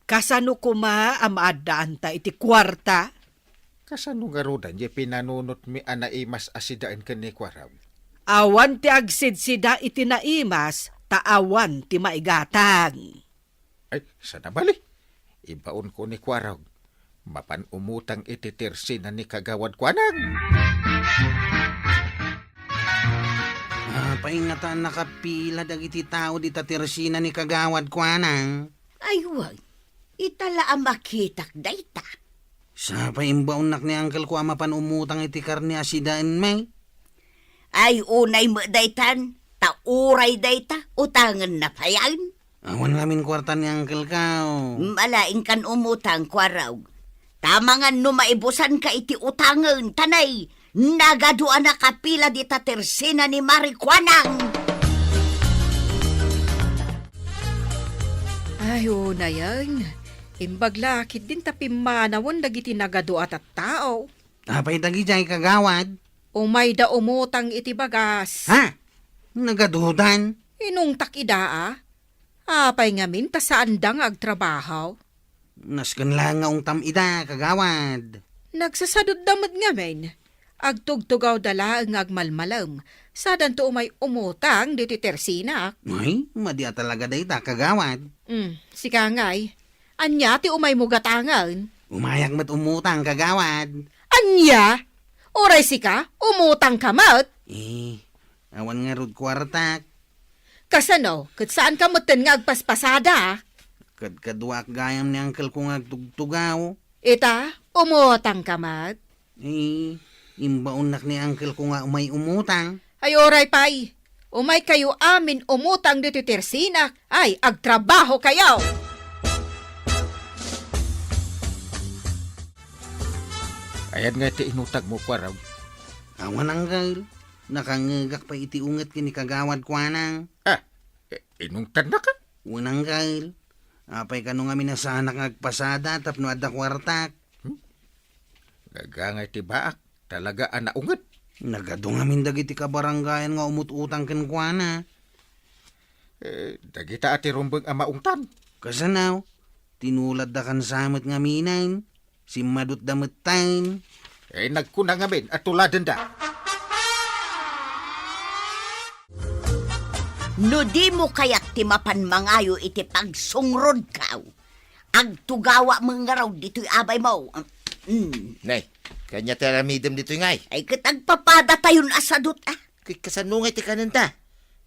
Kasano koma a maaddaanta iti kuarta? Kasano ngaruden ti pinanunotmi a naimas a sidaen ken ni Kuarog? Awan ti agsidsida iti naimas, ta awan ti maigatang. Ay, saan a bali? Ibaonko ni Kuarog. Mapan umutang iti tersina ni Kagawad Kuanang. Apay ngata a nakapila dagiti tao dita tersina ni Kagawad Kuanang? Ay, wen. Ita la a makitak dayta. Sapay imbaonnak ni uncle ko a mapan umutang iti karne a sidaenmi. Ay, unay met daytan, ta uray dayta, utangenna payen. Awan ngamin kuarta ni uncle ko. Malaingkan umutang, Kuarog. Ta amangan no maibusanka iti utangen, ta nay, nagadu a nakapila dita tersina ni Mari Kuanang. Ay, unayen. Imbag la ketdin ta pimmanawen dagiti nagadu a tattao. Apay dagidiay, Kagawad? Umayda umutang iti bagas. Ha? Nagadudan? Inungtak ida, a. Apay ngamin ta saanda nga agtrabaho? Nasken laeng nga ungtam ida, Kagawad. Nagsasadutda met ngamin. Agtugtugawda laeng nga agmalmalem, sadanto umay umutang ditoy tersinak. Ay, madi a talaga dayta, Kagawad. Hmm, sika ngay. Ania ti umaymo gatangen? Umayak met umutang, Kagawad. Ania? Uray sika, umutangka met? Eh, awan ngarud kuartak. Kasano, ket saanka metten nga agpaspasada? Kadkaduaak gayam ni uncle ko nga agtugtugaw. Ita, umutangka met? Eh, imbaonnak ni uncle ko nga umay umutang. Ay, uray pay. Umaykayo amin umutang ditoy tersinak. Ay, agtrabahokayo! Ayan nga ti inutangmo, Kuarog? Awan, uncle. Nakangngegak pay iti unget ken ni Kagawad Kuanang. Ah, eh, inungtannaka? Wen, uncle. Apay kano ngamin a saanak nga agpasada tapno adda kuartak? Hmm? Gagangay ti baak, talaga a naunget. Nagadu ngamin dagiti kabarangayan nga umut-utang kenkuana. Eh, dagita a ti rumbeng a maungtan. Kasano? Tinuladda kansa met ngaminen. Simmadutda metten. Eh, nagkuna ngamin a tuladenda. No dimo kayat ti mapan mangayo iti pagsungrodkaw, agtugawa met ngarud ditoy abaymo. Mm. Nay, kanya ti aramidem ditoy ngay? Ay, ket agpapadatayon a sadut, a. Ket kasano ngay ti kanenta?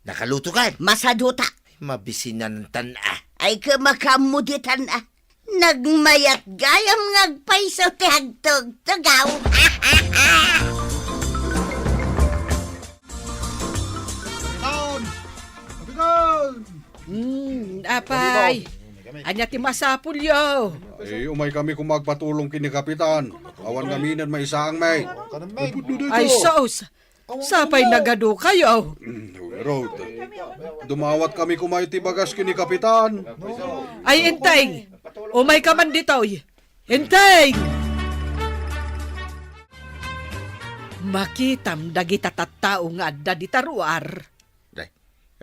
Nakalutokan? Masaduta. Mabisinantan, a. Ay, ket makaammo ditan, a. Nagmayat gayam nga agpayso ti agtugtugaw. Kapitan! Kapitan! Hmm, apay. Ania ti masapulyo? Ay, umay kami koma agpatulong ken ni Kapitan. Awan ngaminen maisaangmi. Ay, sus! Sapay nagadukayo. Mm, Rod, dumawat kami koma iti bagas ken ni Kapitan. Ay, Enteng! Umayka man ditoy! Enteng! Makitam dagita tattao nga adda dita ruar. Day,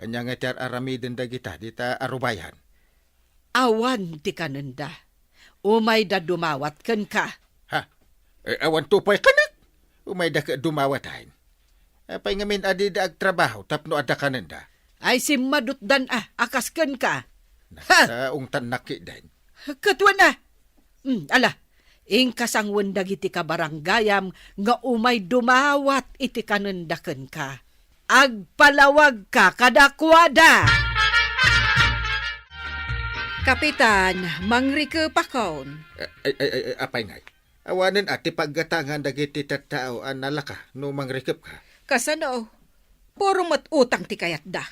ania nga ti ar-aramiden dagita dita a rubayan? Awan ti kanenda. Umayda dumawat kenka. Ha? Eh, awan to pay kanek? Umayda ket dumawat, ay. Apay ngamin a dida agtrabaho tapno adda kanenda? Ay simmadutdan a, a kas kenka. Ha! Nasaungtan nakiden. Ket wen a. Hmm, ala, inka sangwen dagiti kabarangayam nga umay dumawat iti kanenda kenka. Agpalawagka kadakuada. Kapitan, mangrikepakon. Ay, ay, ay, ay, apay ngay? Awanen a ti paggatangan dagiti tattao a nalaka no mangrikepka. Kasano? Puro met utang ti kayatda.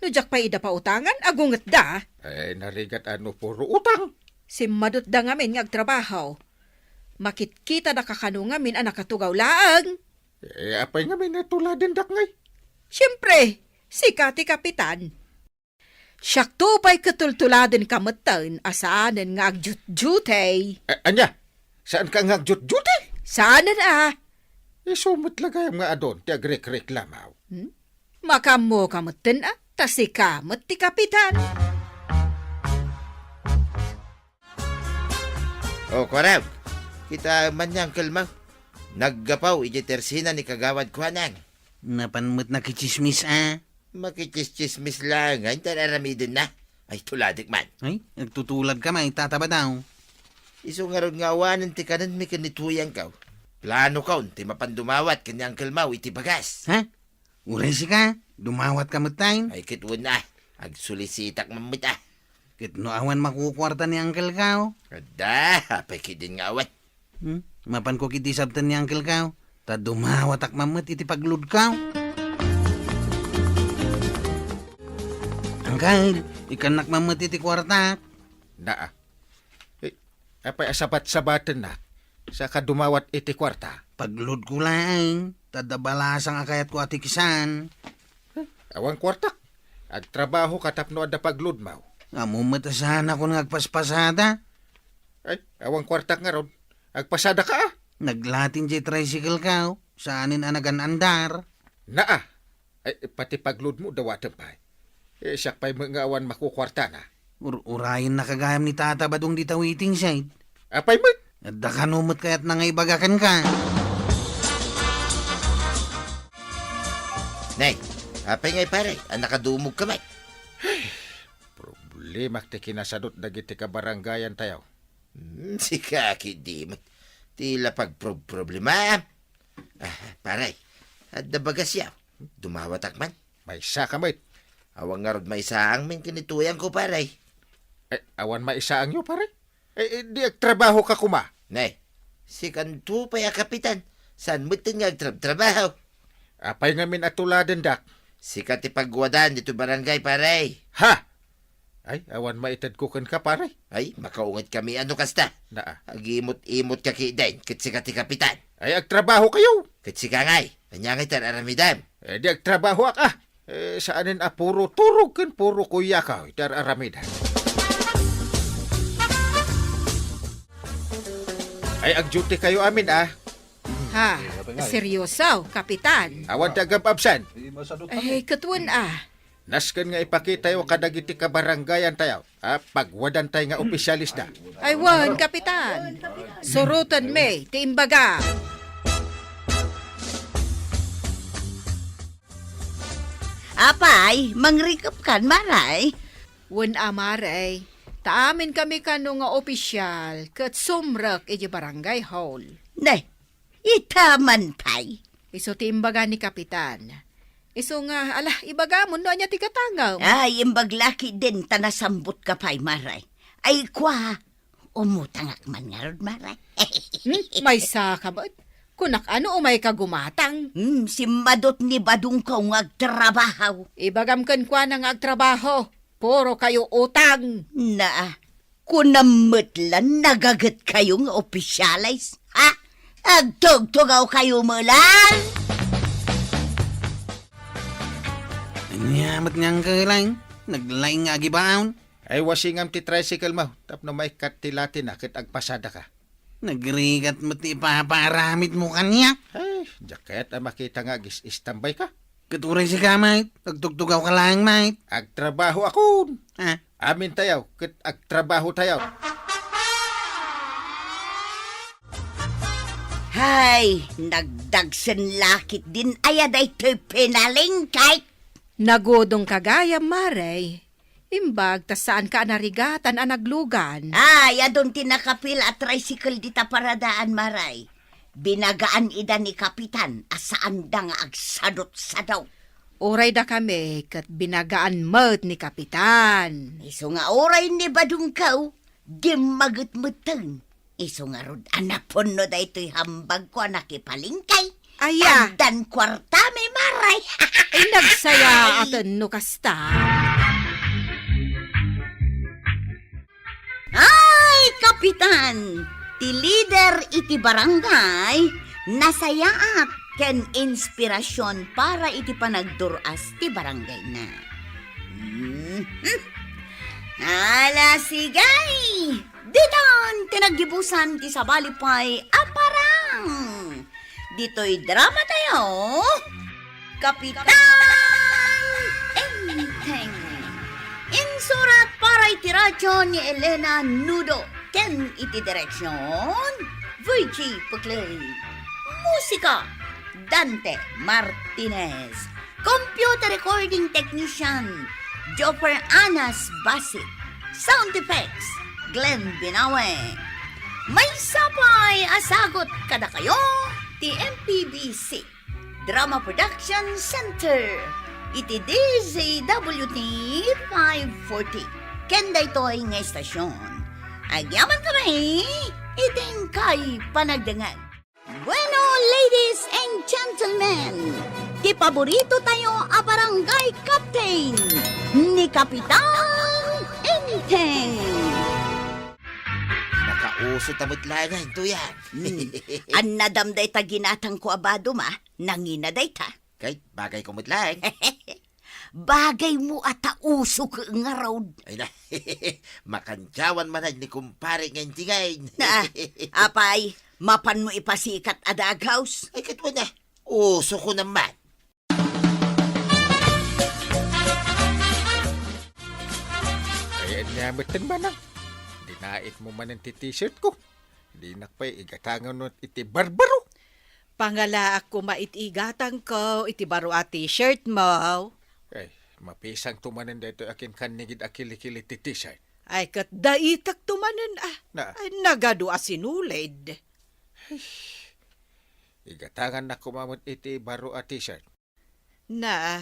No diak pay ida pautangan, agungetda. Ay, narigat a no puro utang. Simmadutda ngamin nga agtrabaho. Makitkitada kakano ngamin a nakatugaw laeng. Eh, apay ngamin a tuladendak ngay? Siempre, sika ti kapitan. Siakto pay ket tultuladenka metten a saanen nga agjutjutey. A-, ania? Saanka nga agjutjutey? Saanen a. Isu met la gayam nga adun ti agrekreklamaw. Hmm? Makaammoka metten a, ta sika met ti kapitan. O, Kuarog, kita man ni Uncle Mang. Naggapu idiay tersina ni Kagawad Kuanang. Napan met nakitsismis a. Makitsismis laeng, ay, ta ar-aramidenna. Ay, tuladek man. Ay, agtutulad ka man, Tata Badaw. Isu ngarud nga awanen ti kanenmi ken ni Tuyangko. Planokon ti mapan dumawat ken ni Uncle Mau iti bagas. Ha? Uray sika, dumawat ka met tayen? Ay, ket wen a. Agsolisitak man met a. Ket no awan makukuarta ni Uncle Kao? Adda, apay ketdin nga awan. Hmm? Mapanko ketdi sabten ni Uncle Kao, ta dumawatak man met iti pagludko. Uncle, ikkannak man met iti kuartak. Naa. Eh, apay a sabat-sabatennak? Saka dumawat iti kuarta? Pagludko laeng, ta adda balasang a kayatko a tikisan. Eh, awan kuartak. Agtrabahoka tapno adda pagludmo. Ammom met a saanakon nga agpaspasada. Ay, awan kuartak ngarud. Agpasadaka a. Naglatin diay tricycle-ko, saanen a nagan-andar. Naa. Ay, pati pagludmo, dawatem pay. Eh, siak pay met nga awan makukuartana. Ur-, urayennaka gayam ni Tata Badong dita waiting shed. Apay met? Adda kano met kayatna nga ibaga kenka? Nay, apay ngay pare, a nakadumogka met? Problemak ti kinasadot dagiti kabarangayantayo. Hmm, sika ketdi met ti la pagprob-problemaam. Ah, pare, adda bagasyo. Dumawatak man. Maysaka met. Awan ngarud maisaangmin ken ni Tuyangko, pare. Eh, awan maisaangyo, pare? Eh, eh, di agtrabahoka koma. Ne, sikanto pay a kapitan. Saan metten nga agtrabtrabaho? Apay ngamin a tuladendak? Sika ti pagwadan ditoy barangay, pare. Ha? Ay, awan maitedko kenka, pare. Ay, makaungetkami a no kasta. Naa. Agimot-imotka ketdin, ket sika ti kapitan. Ay, agtrabahokayo. Ket sika ngay, ania ngay ti ar-aramidem? Eh, di agtrabahoak a. Eh, saanen a puro turog ken puro kuyakaw ti ar-aramidem. Ay, agdutikayo amin a. Ha? Seryoso, Kapitan? Awan ti agab-absent. Eh, ket wen a. Nasken nga ipakitayo kadagiti kabarangayantayo a pagwadantay nga opisyalisda. Ay wen, Kapitan. Surotenmi ti imbaga. Apay, mangrikepkan, Maray? Wen a, Maray. Ta aminkami kano nga opisyal ket sumrek idiay barangay hall. Ne, ita man pay. Isu ti imbaga ni Kapitan. Isu nga, ala, ibagamon no ania ti gatangem. Ay, imbag la ketdin ta nasambutka pay, Maray. Ay, kua, umutangak man ngarud, Maray. Hmm? Maysaka met? Kunak a no umayka gumatang. Hmm, simmadut ni Badongko nga agtrabaho. Ibagam kenkuana nga agtrabaho. Puro kayo utang. Naa, kunam met la nagaget kayo nga opisyales, ha? Agtugtugaw kayo met la! Ania met nga angkelay? Naglaing nga agibaon? Ay, wasingam ti tricycle mo, tapno maikkat ti latina ket agpasadaka. Nagrigat met ti ipapaaramidmo kaniak. Ay, diak kayat a makita nga agis-istambay ka. Ket uray sika, mait, agtugtugawka laeng, mait. Agtrabahoakon. Ah. Amintayo, ket agtrabahotayo. Hay, nagdagsen la ketdin aya daytoy pinalengke. Nagudongka gayam, Mare. Imbag ta saanka a narigatan a naglugan. Ay, adun ti nakapila a tricycle dita paradaan, Maray. Binagaan ida ni Kapitan a saanda nga agsadutsadut. Uray dakami ket binagaan met ni Kapitan. Isu nga uray ni Badungkaw, dimmaget metten. Isu ngarud a napunno daytoy hambagko a nakipalengke. Aya. Addan kuartami, Maray. Ay, nagsayaaten no kasta. Ay, Kapitan! Ti lider iti barangay, nasayaat ken inspirasyon para iti panagdur-as ti barangayna. Mhm. Ala, sige! Ditan ti naggibusan ti sabali pay a parang. Ditoy drama tayo, Kapitan Enteng. Insurat para iti radyo ni Elena Nudo ken iti direksyon, Virgie Puclay. Musika, Dante Martinez. Computer recording technician, Joffer Anas Basit. Sound effects, Glenn Binawe. Maysa pay a sagut kadakayo ti M P B C Drama Production Center iti D Z W T five forty. Ken daytoy nga estasyon, agyaman kami iti inkay panagdengngeg. Bueno, ladies and gentlemen, ti paborito tayo a barangay captain, ni Kapitan Enteng. Nakauso ta met laeng, Tuyang. Hmm. Annadam dayta ginatangko a badom, a. Nangina dayta. Kay, bagay ko met laeng. Bagay mo a ta uso ket ngarud. Ay na, makandiawan man ni kumpare nga intingay. Na, apay, mapanmo ipasikat a dagos? Ay, ket wen a, uso ko naman. Ay, ania metten, Manang? Dinaitmo manen ti t-shirt ko. Dinak pay igatangan iti barbaro. Pangalaak koma iti igatangko iti baro a t-shirt mo. Ay, mapisangto manen daytoy a kinkannigid a kilikili ti t-shirt. Ay, ket daitekto manen a. Na. Ay, nagadu a sinulid. Ay, igatangannak koma met iti baro a t-shirt. Na,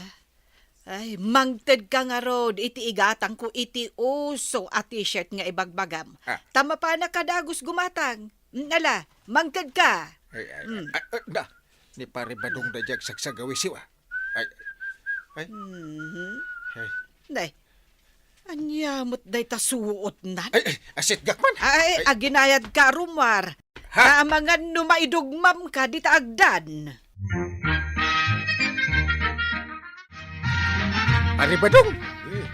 ay, mangtedka ngarud iti igatangko iti uso a t-shirt nga ibagbagam. Ah. Ta mapanak a dagos gumatang. Mm, ala, mangtedka. Ay, ay, Mm. ay, ay, na, ni Pare Badong da diak sagsagawisiw, a. Ay, ay. Mhm. Ay. Nay, ania met dayta suotnan? Ay, ay, asitgak man. Ay, Ay. aginayadka, Rumar. Ha? Amangan no maidugmamka dita agdan. Pare Badong! Hmm.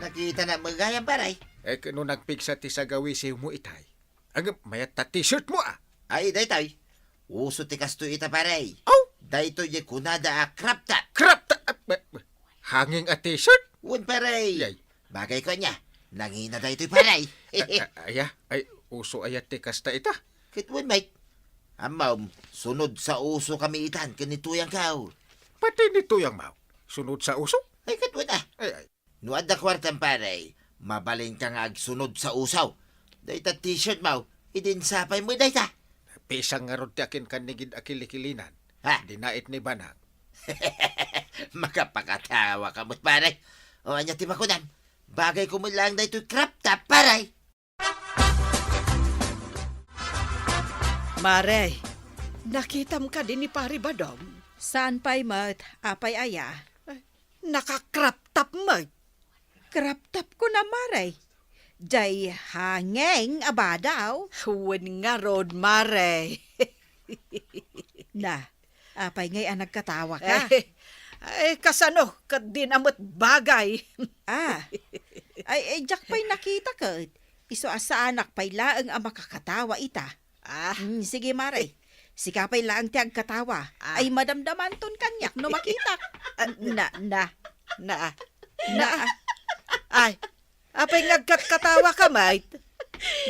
Nakita na met gayam, pare. Eh, no nagpigsa ti sagawisiw mo itay. Agam, mayat ta t-shirt mo, a. Ay, daytoy. Uso ti kastoy ita, pare. Aw? Daytoy di kunada a crop top. Crop top? Ah, ba-, ba-, hanging a t-shirt? Wen, pare. Yay. Bagay ko ania. Nangina daytoy, pare. Ah, ah, aya, ay, uso aya ti kasta ita? Ket wen, Mike. Ammom, sunod sa uso kami itan ken ni Tuyang kaw. Pati ni Tuyang maw, sunod sa uso? Ay, ket wen, a. Ay, ay. No adda kuartam, pare, mabalinka nga agsunod sa uso. Dayta t-shirt maw, idin sapay mo dayta. Pisang ngarud ti akin kannigid a kilikilinan. Ha? Dinait ni Banag. Makapakatawa ka met, pare. O, ania ti makunam? Bagay ko met laeng daytoy crop top, pare. Mare, nakitam kadi ni Pare Badong? Saan pay met, apay aya? Ay, naka-crop top met. Crop top ko na, Mare. Jay hanging a badaw. Wen ngarud, Mare. Na, apay ngay a nagkatawa ka? Ay, ay, kasano? Ket di na met bagay. Ah. Ay, ay, diak pay nakita ket. Isu a saanak pay laeng a makakatawa ita. Ah. Mm, sige, Mare. Sika pay laeng ti agkatawa. Ah. Ay, madamdamanton kaniak no makitak. Ah, na, na, na, na. Ay, apay nga agkatkatawa ka, Mike?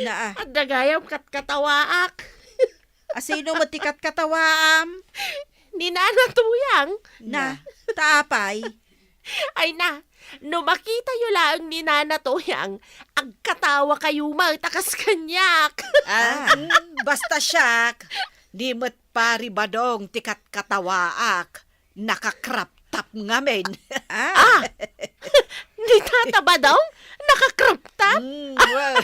Na, ah. Adda gayam katkatawaak. Asino met ti katkatawaam? Ni Nana Tuyang. Na, ta apay? Ay na, no makitayo laeng ni Nana Tuyang, agkatawa kayo met a kas kaniak. Ah, mm, basta siak, di met Pare Badong ti katkatawaak, naka-crop top ngamin. Ah. Ah! Ni Tata Badong? Naka-crop top? Mm, well.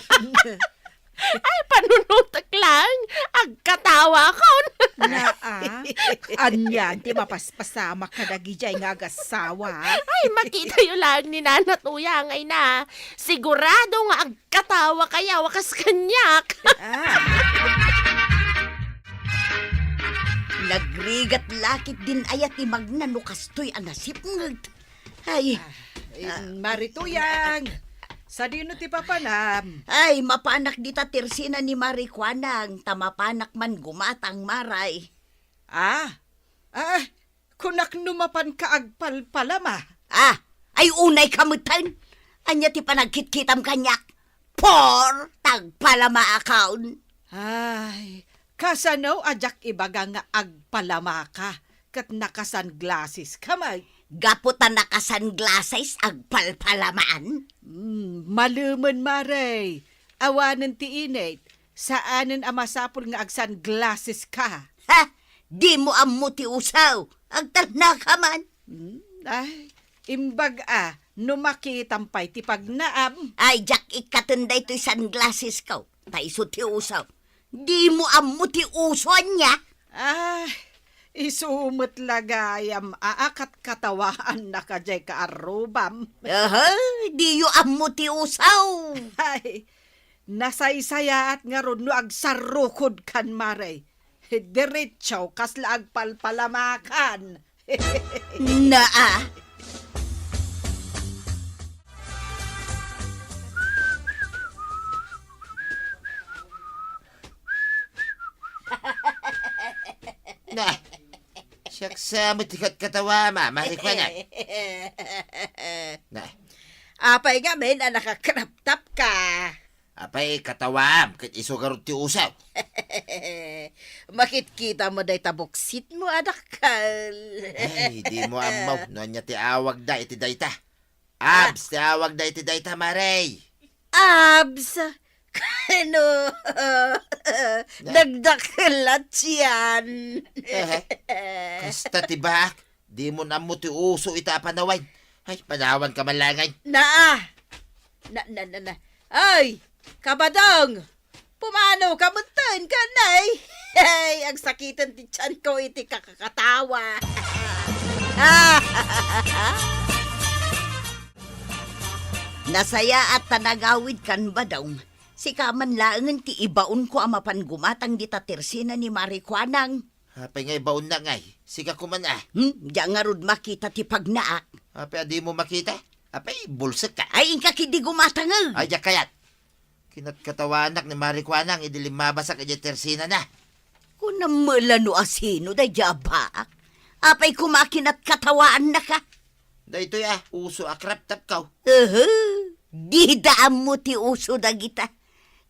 Ay, panunutek lang. Agkatawa kon. Naa. Anian ti mapaspasamak kadagijay nga agasawa? Ay, makitayo lang ni Nana Tuyang, ay na. Sigurado nga agkatawa kayo a kas kaniak. Ah. Nagrigat lakit din aya ti magna no kastoy a nasipnget. Ay. Ah, eh, ah, Mare Tuyang, sadino ti papanam? Ay, mapanak dita tersina ni Mare Kuanang, ta mapanak man gumatang, Maray. Ah, ah, kunak no mapanka agpalpalama. Ah, ay unay ka metten. Ania ti panagkitkitam kaniak? Por, tagpalamaakon. Ay, Kasano a diak ibaga nga agpalamaka ket naka-sunglasses ka met? Gapu ta naka-sunglasses, agpalpalamaan? Hmm, malemen, Mare. Awanen ti init, saanen a masapul nga ag-sunglasses ka. Ha? Dimo ammo ti usaw. Agtalnaka man. Hmm, ay, imbag a, no makitam pay ti pagnaam. Ay, diak ikkaten daytoy sunglasses ko. Ta isu ti usaw. Dimo ammo ti uso ania? Ah, isu met la gayam a akatkatawan na kadiay kaarrubam. Aha, diyo ammo ti usaw. Ay, nasaysayaat ngarud no agsarrukod kan, Mare. Diretso, kasla agpalpalamakan. Naa. Na, siak sa met ti katkatawa, ma, Mare Kuanang. Na. Apay ngamin a naka-crop top ka? Apay, katawaam, ket isu garud ti usaw. Makitkita mo dayta buksit mo, adakkel. Ay, dimo ammo no ania ti awagda iti dayta. Ah. Abs ti awagda iti dayta, Mare. Abs? Kano? Na. Nagdakkel a tiyan. Eh, kasta ti baak. Dimo ammo ti uso ita a panawen. Ay, panawan ka man laeng. Naa! Na, na, na, na. Ay, Kabadong! Pumano ka metten, kanay? Ay, agsakiten ti tiyanko iti kakakatawa. Nasayaat ta nagawid kan Badong. Sika man laengen ti ibaonko a mapan gumatang dita tersina ni Mare Kuanang. Apay nga ibaonnak ngay? Sika koma, a. Hmm? Diak ngarud makita ti pagnaak. Apay a dimo makita? Apay, bulsekka. Ay, inka ketdi gumatang, e. Ay, diak kayat. Kinatkatawaannak ni Mare Kuanang idi limmabasak idiay tersinana. Kunam met la no asino daydiay a baak. Apay koma a kinatkatawaannaka? Daytoy a, uso a crop top ko. Uhu, dida ammo ti uso dagita.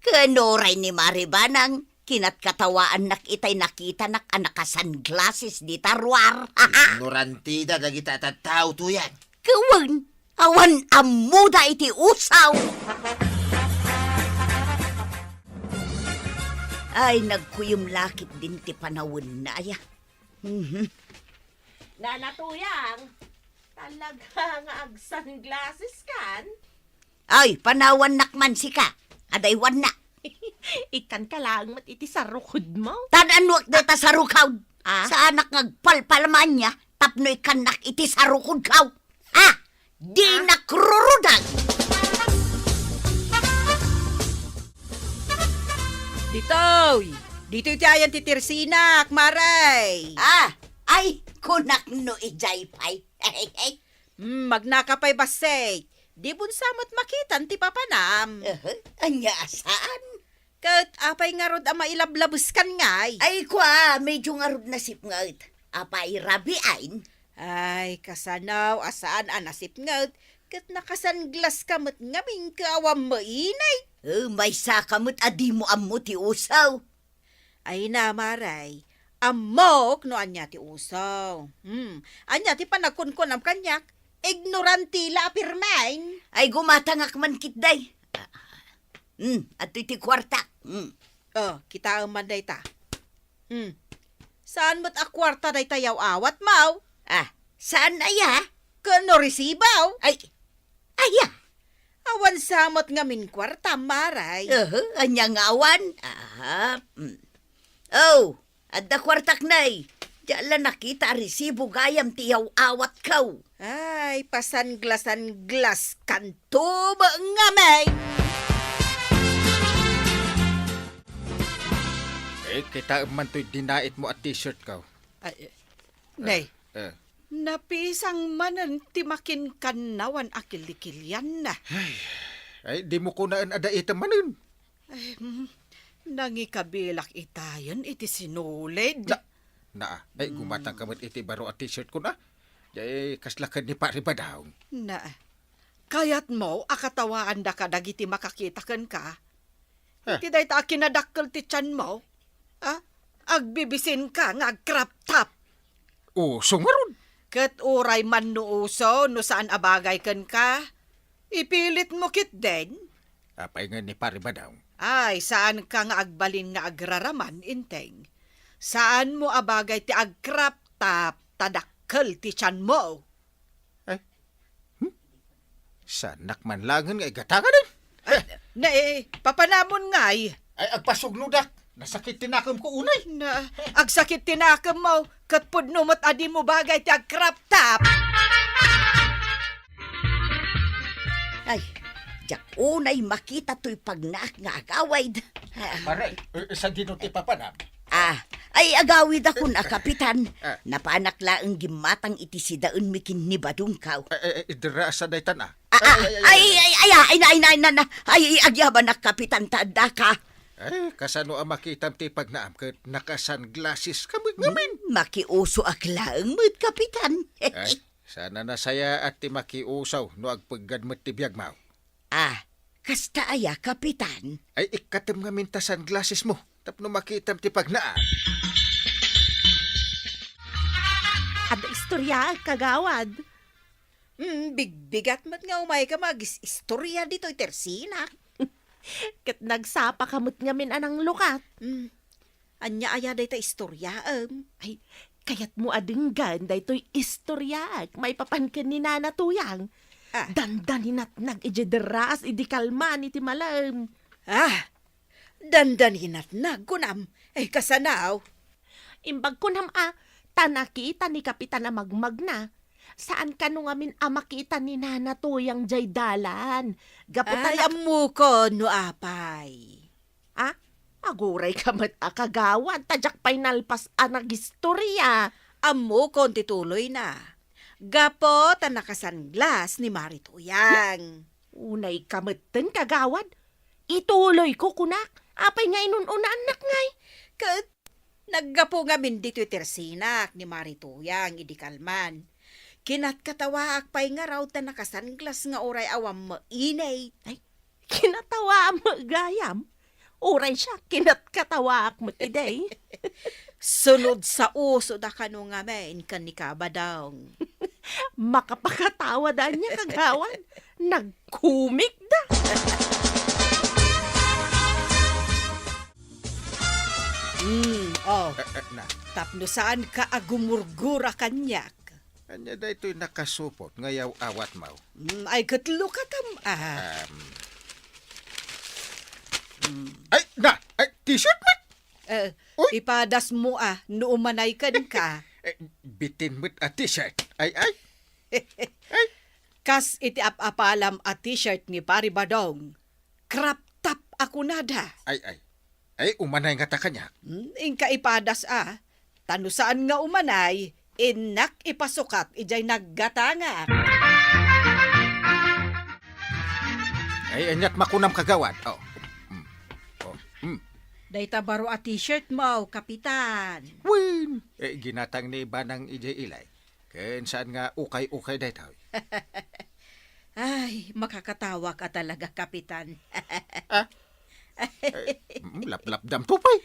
Ken uray ni Mare Banang, kinatkatawaannak itay nakitanak a naka-sunglasses dita ruar. Ignorantida dagita a tattao, tuyan. Wen, awan ammoda iti usaw. Ay, nagkuyom la ketdin ti panawenna, aya. Mhm. Nana Tuyang, talaga nga ag-sunglasses kan? Ay, panawannak man sika. Adaywanna. Ikkanka laeng met iti sarukodmo. Tan-anuak dayta sarukod. Ah? Saanak nga agpalpalamaanna tapno ikkannak iti sarukodko. Ha? Dinak rurudag! Ditoy! Ditoy ti ayan ti tersinak, Mare! Ah! Ay, kunak no idiay pay. Hmm, magnaka pay bassit. Di bun sa met makitan ti papanam. Aha, ania a saan? Ket apay ngarud a mailablabeskan ngay? Ay, kua, medyo ngarud nasipnget. Apay, rabiin? Ay, kasano a saan a nasipnget, ket naka-sunglass ka met ngamin ket awan mainit. Eh, maysa ka met a dimo ammo ti usaw. Ay na, Mare, ammok no ania ti uso. Hmm, ania ti panagkunkunam kaniak? Ignoranti la a pirmen. Ay, gumatangak man ketdi. Hmm, adtoy ti kuartak. Hmm. Oh, kitaem man dayta. Hmm. Saan met a kuarta dayta yaw-awatmo? Ah, saan aya? Ken no resibo? Ay, aya? Awan sa met ngamin kuarta, Mare. Aha, ania nga awan? Aha. Hmm. Oh, adda kuartak, nay. Diak la nakita a resibo gayam ti yaw-awatko. Ay, pasanglasanglas kanto met ngamin. Eh, kitaem man toy dinaitmo a t-shirtko. Ay, eh, nay, eh, eh. Napisang manen ti makinkanawan a kilikilianna. Ay, ay, dimo kunaen a daitem manen. Ay, mm, nangikabilak itayen iti sinulid. Na, na, ay, mm, gumatangka met iti baro a t-shirtkon, a. Ay, kasla ken ni Pari Badong. Na, kayatmo a katawaandaka dagiti makakita kenka? Ah. Iti dayta a kinadakkel ti tianmo? Ah? Agbibisinka nga ag-crop top. Uso ngarud. Ket uray man no uso, no saan a bagay kenka, ipilitmo ketdin. Apay nga ni Pare Badong? Ay, saanka nga agbalin nga agraraman, Enteng. Saanmo a bagay ti ag-crop top, ta dakkel ti tianmo. Ay, hmm? Saanak man laengen nga igatangan, eh? Ay, na, eh, papanamon ngay. Ay, agpasugnodak. Nasakit ti nakemko unay. Na, agsakit ti nakemmo, ket pudno met a dimo bagay ti ag-crop top. Ay, diak unay makita toy pagnaak nga agawid. Ah. Pare, eh, sadino ti papanam? Ah, ay, agawidakon a, Kapitan. Ah. Napanak laeng gimmatang iti sidaenmi ken ni Badongko. Eh, eh, eh, dira sa daytan, ah. Ah, ah, ay, ay, ay, ay, ay, na, ay, na, ay, na, na. Ay, agyabanak, Kapitan, ta addaka. Ay, kasano a makitam ti pagnaam ket naka-sunglasses ka met ngamin? Hmm, makiusoak laeng met, Kapitan. Ay, sana nasayaat ti makiuso no agpeggad met ti biagmo. Ah, kasta aya, Kapitan? Ay, ikkatem ngamin ta sunglasses mo tapno makitam ti pagnaam. Adda istorya, kagawad. Mm, bigbigat met nga umayka mag-is-istorya ditoy tersinak. Ket nagsapaka met ngamin a nanglukat. Mm. Ania aya dayta istoryaem? Ay, kayatmo a denggen daytoy istoryaek maipapan ken ni Nana Tuyang. Ah. Dandaninatnag idiay derraas idi kalman iti malem. Ah, dandaninatnag, kunam. Ay, kasano? Imbag kunam a, ta nakita ni Kapitan a magmagna. Saan kano ngamin a makita ni Nana Tuyang diay dalan. Gapu ta Ay, nak- ammokon no apay. Ah, agurayka met a kagawad, ta diak pay nalpas a nagistorya. Ammokon ti tuloyna. Gapu ta naka-sunglass ni Mari Tuyang. Unayka metten, kagawad. Ituloyko, kunak. Apay nga inun-unaannak ngay? Ket naggapu ngamin ditoy tersinak ni Mari Tuyang idi kalman. Kinatkatawaak pay ngarud ta naka-sunglass nga uray awan met init. Ay, kinatawaam met gayam. Uray siak, kinatkatawaak met idi. Sunod sa usoda kano ngamin ken ni Kabadong. Makapakatawa da ania, kagawad. Nagkomikda. Mm, oh. Eh, eh, na. Tapno saanka a gumurgura kaniak. Ania daytoy nakasupot nga yaw-awatmo? Mm, ay, ket lukatam, ah. Um. Mm. Ay, na! Ay, t-shirt met! Eh, Uy! Ipadasmo, ah, no umanay kenka. Eh, bitin met a t-shirt. Ay, ay. Ay. Kas iti ap-apalam a t-shirt ni Pari Badong, crop top a kunada. Ay, ay. Ay, umanay ngata kaniak. Hmm, inka ipadas, ah. Ta no saan nga umanay, innak ipasukat idiay naggatangak. Ay, aniat makunam, kagawad? Oh. Mm. Oh. Mm. Dayta baro a t-shirt mo, Kapitan. Wen! Eh, ginatang ni Banang idiay ilay. Ken saan nga ukay-ukay daytoy? Ay, makakatawak a talaga, Kapitan. Ah? Eh, mm, laplapdam to pay.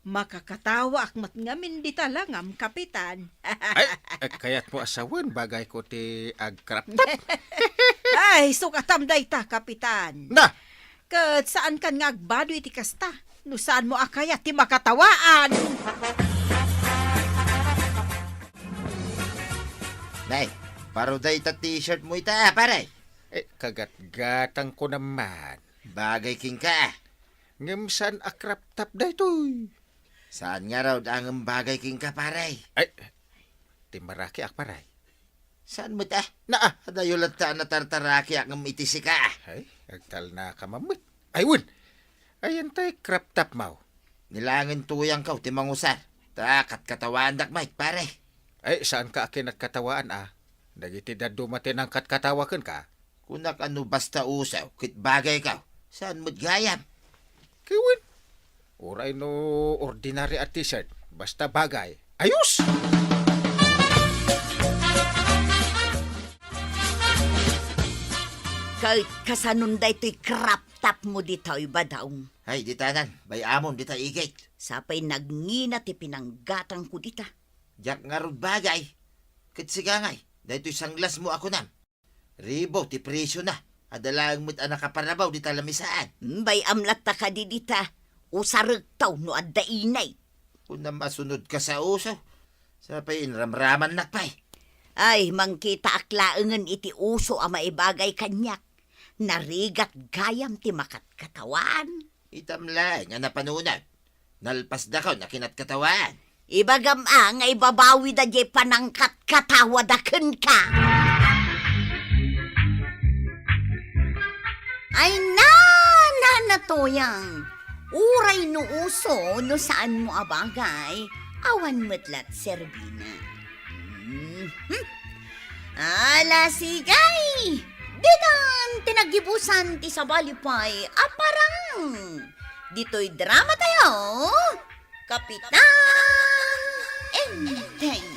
Makakatawak met ngamin dita langam, Kapitan. Ay, eh, kayatmo a sawen, bagayko ti ag-crop top. Ay, sukatam dayta, Kapitan. Na! Ket saankan nga agbado iti kasta, no saanmo a kayat ti makatawaan. Nay, baro dayta t-shirt mo ita, pare. Eh, kagatgatangko naman. Bagay kenka. Ngem saan a crop top daytoy? Saan ngarud a ngem bagay kenka, pare? Ay, ti marakiak, pare. Saan met, ah? Naa. Adayo latta a natartarakiak ngem iti sika. Ay, agtalnaka mammet. Ay, wen! Ayan tay crop top mo. Ni laengen Tuyangko ti mangusar. Ta katkatawaandak met, pare. Ay, saanka a kinatkatawaan, ah. Dagiti dadduma ti nangkatkatawa kenka. Kunak a no basta usaw ket bagayko, saan met gayam? Ket wen, uray no ordinary a t-shirt, basta bagay, ayos! Ket kasanon daytoy crop top mo ditoy, Badong? Ay, ditanan, bay-amon dita igid. Sapay nagngina ti pinanggatangko dita. Diak ngarud bagay. Ket sika ngay, daytoy sanglasmo a kunam. Ribu ti presiona. Adda laeng met a nakaparabaw dita lamisaan. Bay-am latta kadi dita. Usarekto no adda inay. Kunam a sunodka sa uso. Sapay inramramannak pay. Ay, mangkitaak laengen iti uso a maibagay kaniak. Narigat gayam ti makatkatawaan. Itam laeng a napanunot. Nalpasdakon a kinatkatawaan. Ibagam a nga ibabawida diay panangkatkatawada kenka. Ay na, Nana Toyang. Uray no uso, no saanmo a bagay, awan met lat serbina. Mhm. Ala, sigay! Ditan ti naggibusan ti sabali pay a parang. Ditoy drama tayo, Kapitan Enteng.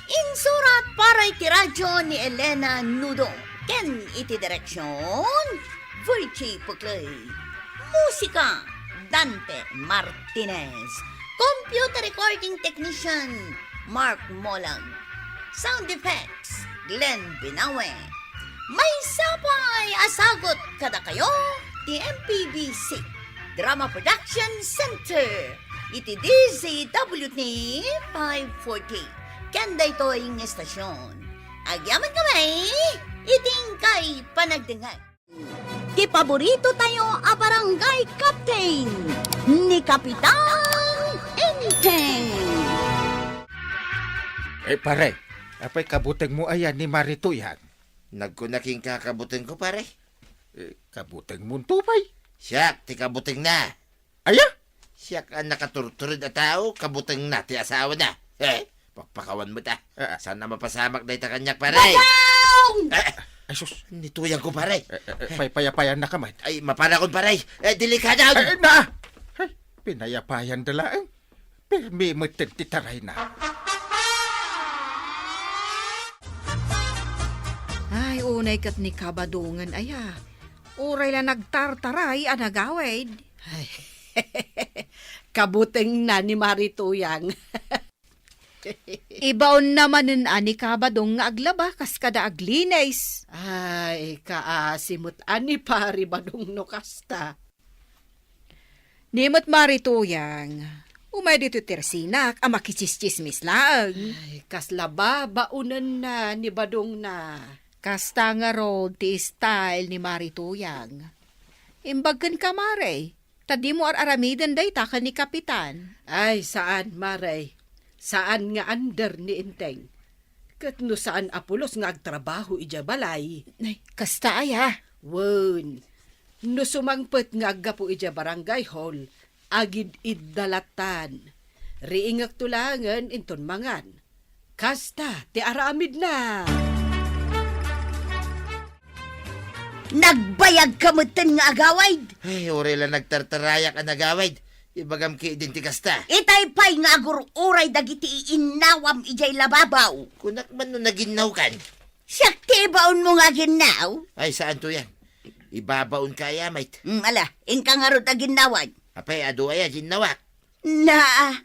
Insurat para iti radyo ni Elena Nudo ken iti direksyon, Virgie Puclay. Musika, Dante Martinez. Computer recording technician, Mark Molag. Sound effects, Glenn Binawe. Maysa pay a sagut kadakayo ti M P B C Drama Production Center iti D Z W T five forty. Ken daytoy nga estasyon, agyamankami iti inkay panagdengngeg. Ti paborito tayo a barangay captain, ni Kapitan Enteng. Eh, pare, apay kabutengmo aya ni Mari Tuyang? Nagkuna kenka kabutengko, pare. Eh, kabutengmonto pay? Siak ti kabutengna. Aya? Siak a nakaturtured a tao, kabutengna ti asawana. Eh, pakpakawan met a. Ah, ah. Saan a mapasamak dayta kaniak, pare? Badong! Eh, eh, Ay, sus. Ni Tuyangko, pare. Eh, eh, eh, pay-, payapayan na ka man. Ay, maparakon, pare. Eh, delikado! Eh, eh, na! Ay, pinayapayan da laeng. Pirmi met ti tarayna. Ay, unay ket ni Kabadongen aya. Uray la nagtartaray a nagawid. Ay, kabutengna ni Mari Tuyang. Ibaonna manen a ni Kabadong nga aglaba kas kada aglinis. Ay, kaasi met a ni Pari Badong no kasta. Ni met Mari Tuyang, umay ditoy ti resinak a makitsistsismis laeng. Ay, kasla babaonenna ni Badongna. Kasta ngarud ti style ni Mari Tuyang. Imbag kenka, Mari, ta dimo ar-aramiden dayta ken ni Kapitan. Ay, saan, Mari. Saan nga under ni Enteng. Ket no saan a pulos nga agtrabaho idiay balay. Ay, kasta aya? Wen, no sumangpet nga aggapu idiay barangay hall, agid-idda lattan. Riingekto laengen inton mangan. Kasta ti aramidna. Nagbayagka metten nga agawid? Ay, uray la nagtartarayak a nagawid. Ibagam ketdin ti kasta. Itay pay nga agur-uray dagiti iinnawam idiay lababaw. Kunak man no naginnawkan. Siak ti ibaonmo nga aginnaw? Ay, saan to yan? Ibabaon ka aya, mate. Hmm, ala, inka ngarud aginnawan. Apay, adu aya, ginnawak. Na,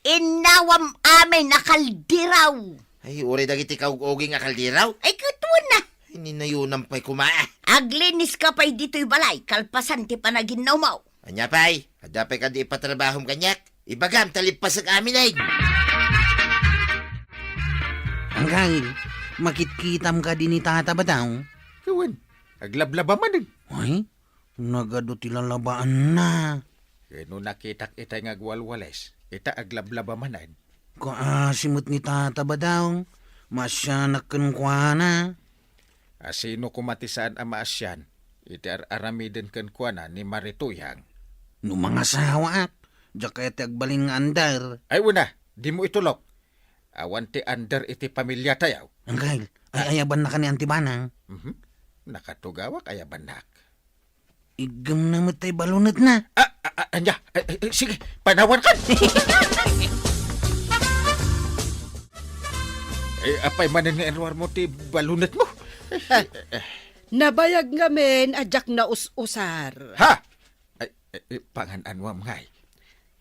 innawam amin a kaldiraw. Ay, uray dagiti kaug-uging a kaldiraw? Ay, ket wen na. Ay, ninayunan pay kuma. Aglinis ka pay ditoy balay, kalpasan ti panaginnawmo. Ania pay, adda pay kadi ipatrabahom kaniak? Ibagam, ta lippasek amin ay. Anggal, makitkitam kadi ni Tata Badaw? Wen, aglablaba manen. Ay, nagadu ti lalabaanna. Ket no nakitak itay nga agwalwales, ita aglablaba manen. Kaasi met ni Tata Badaw, maasianak kenkuana. A sino koma ti saan a maasian iti ar-aramiden kenkuana ni Mari Tuyang? No mangasawaak, diak kayat ti agbalin nga under. Ay, wen a, dimo itulok. Awan ti under iti pamiliatayo. Anggal, ay, ah, ayabannaka ni Auntie Banang? Mhm. Nakatugawak, ayabannak. Iggemna met tay balunetna. Ah, ah, ah, ania? Eh, eh, eh, sige, panawankan. Eh, apay manen nga iruarmo ti balunetmo? Nabayag ngamin a diak naus-usar. Ha? Ay, eh, eh, pangan-anuam ngay.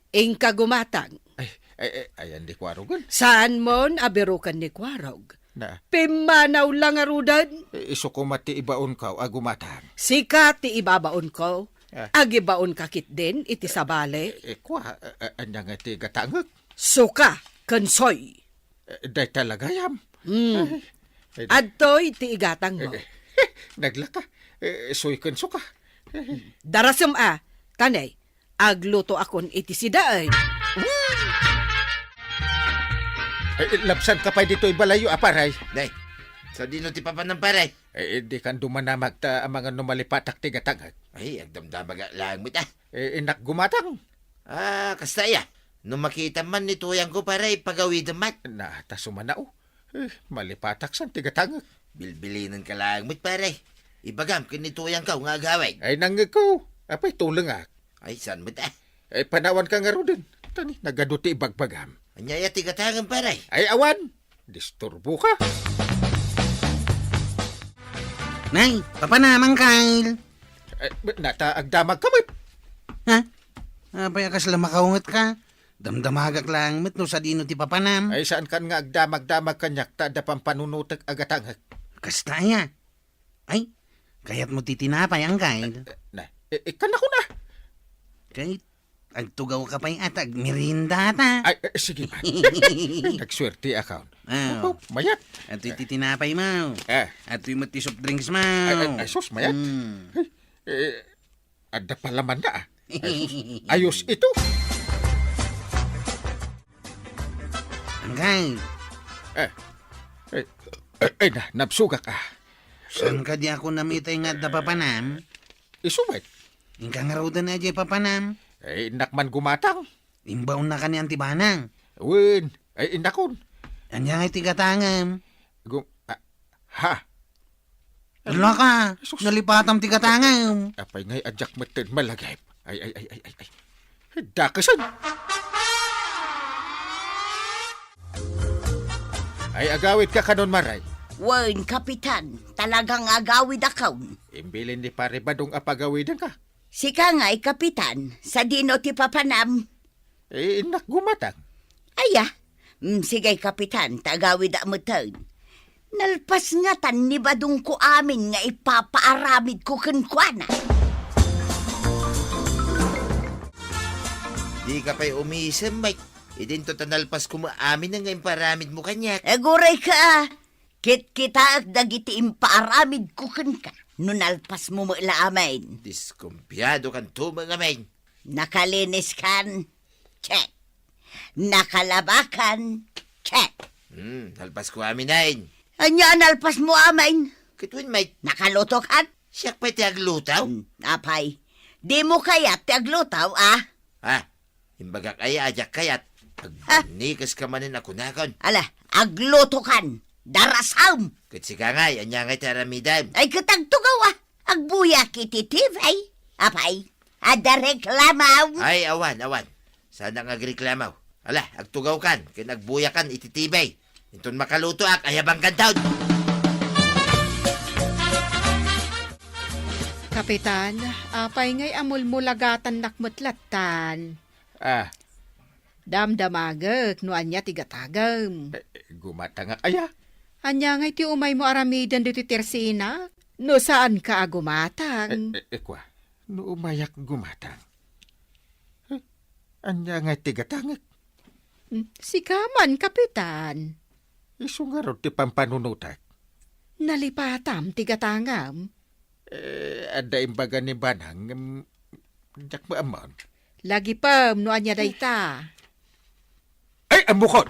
Inka gumatang. Ay, ay, ay, ayan di kuarogen. Saanmon a biruken ni kuarog. Na. Pimmanaw la ngaruden. Eh, isu koma ti ibaonko a gumatang. Sika ti ibabaonko. Ah. Agibaonka ketdin iti sabali. Eh, eh, kua, eh, eh, ania nga ti gatangek? Suka, ken soy. Eh, dayta la gayam. Hmm. Ay, ay, da- Adtoy ti igatangmo. Eh, eh, naglaka. Eh, soy ken suka. Darasem a, tanay, aglutoakon iti sidaen. Eh, labsanka pay ditoy balayyo a, paray. Nay, sadino ti papanam, paray? Eh, dikan dumanamag ta amangan no malipatak ti gatangek. Ay, agdamdamag laeng met, ah. Eh, innak gumatang. Ah, kasta aya. No makitam man ni tuyangko, paray, pagawidem met. Na, ta sumana, oh. Eh, malipatak san ti gatangek. Bilbilinenka laeng met, paray. Ibagam ken ni tuyangko nga agawid. Ay, nangngegko. Apay, tulengak. Ay, saan met, ah? Ay, panawanka ngaruden. Tani, nagadu ti ibagbagam. Ania aya ti gatangem, paray? Ay, awan. Disturboka. Nay, papanam, Angkel. Eh, nata agdamagka met. Ha? Apay a kasla makaungetka? Damdamagak laeng met no sadino ti papanam. Ay, saankan nga agdamagdamag kaniak ta adda pampanunotek a gatangek. Kasta aya? Ay, kayatmo ti tinapay, Angkel? Eh, na, eh, ikkanakon a. Kay agtugawka pay a ta agmeriendata. Ay, eh, sige man. Ay, nagsuerteakon. Ah. Opo, mayat. Adtoy ti tinapaymo. Eh. Adtoy met ti soft drinksmo. Ay, ay, ay, sus, mayat. Hmm. Ay, eh, adda palamanna, ah. Ay, sus. Ayos ito. Angkel. Eh. Eh, eh, ay, na, nabsugak, ah. Saan kadi a kunam itay nga adda papanam? Isu met. Inka ngaruden a diay papanam? Eh, innak man gumatang. Imbaonna kanian ti banang? Wen, ay, innakon. Ania ngay ti gatangem? Gu-, ah, ha? Ala ka, Jesus. Nalipatam ti gatangem. Apay ngay a diak metten malagip. Ay, ay, ay, ay, ay, ay. Dakesen. Ay, agawidka kanon, Maray? Wen, Kapitan, talagang agawidakon. Imbilin ni Pare Badong a pagawidenka. Sika ngay, Kapitan, sadino ti papanam? Eh, innak gumatang. Aya, mm, sige, Kapitan, ta agawidak metten. Nalpas ngatan ni Badongko amin nga ipapaaramidko kenkuana. Dika pay umisem, Mike. Idinto ta nalpasko met amin nga impaaramidmo kaniak. Aguray ka, ah. Kitkitaek dagiti impaaramidko kenka no nalpasmo met la amin. Diskumpiadokanto met ngamin. Nakaliniskan? Check. Nakalabakan? Check. Hmm, nalpasko amin, ay. Ania a nalpasmo amin? Ket wen met. Nakalutokan? Siak pay ti agluto? Hmm, apay. Dimo kayat ti agluto, ah? Ah, imbagak aya a diak kayat. Agbannikeska manen a kunakon. Ala, aglutokan. Darasam! Ket sika ngay, ania ngay ti aramidem? Ay, ket agtugaw, ah. Agbuyak iti T V. Apay, adda reklamo. Ay, awan, awan. Saanak nga agreklamo. Ala, agtugawkan, ken agbuyakan iti T V. Inton makalutoak, ayabangkanton. Kapitan, apay ngay a mulmulagatannak met lattan? Ah. Damdamagek no ania ti gatangem. Eh, eh, gumatangak aya? Ania ngay ti umaymo aramiden ditoy tersinak? No saanka a gumatang. Eh, eh, eh, kua, no umayak gumatang. Eh, ania ngay ti gatangek? Hmm, sika man, Kapitan. Isu ngarud ti pampanunotek. Nalipatam ti gatangam. Eh, adda imbaga ni Banang, ngem diak maammon. Lagipem no ania dayta. Ay, ammokon!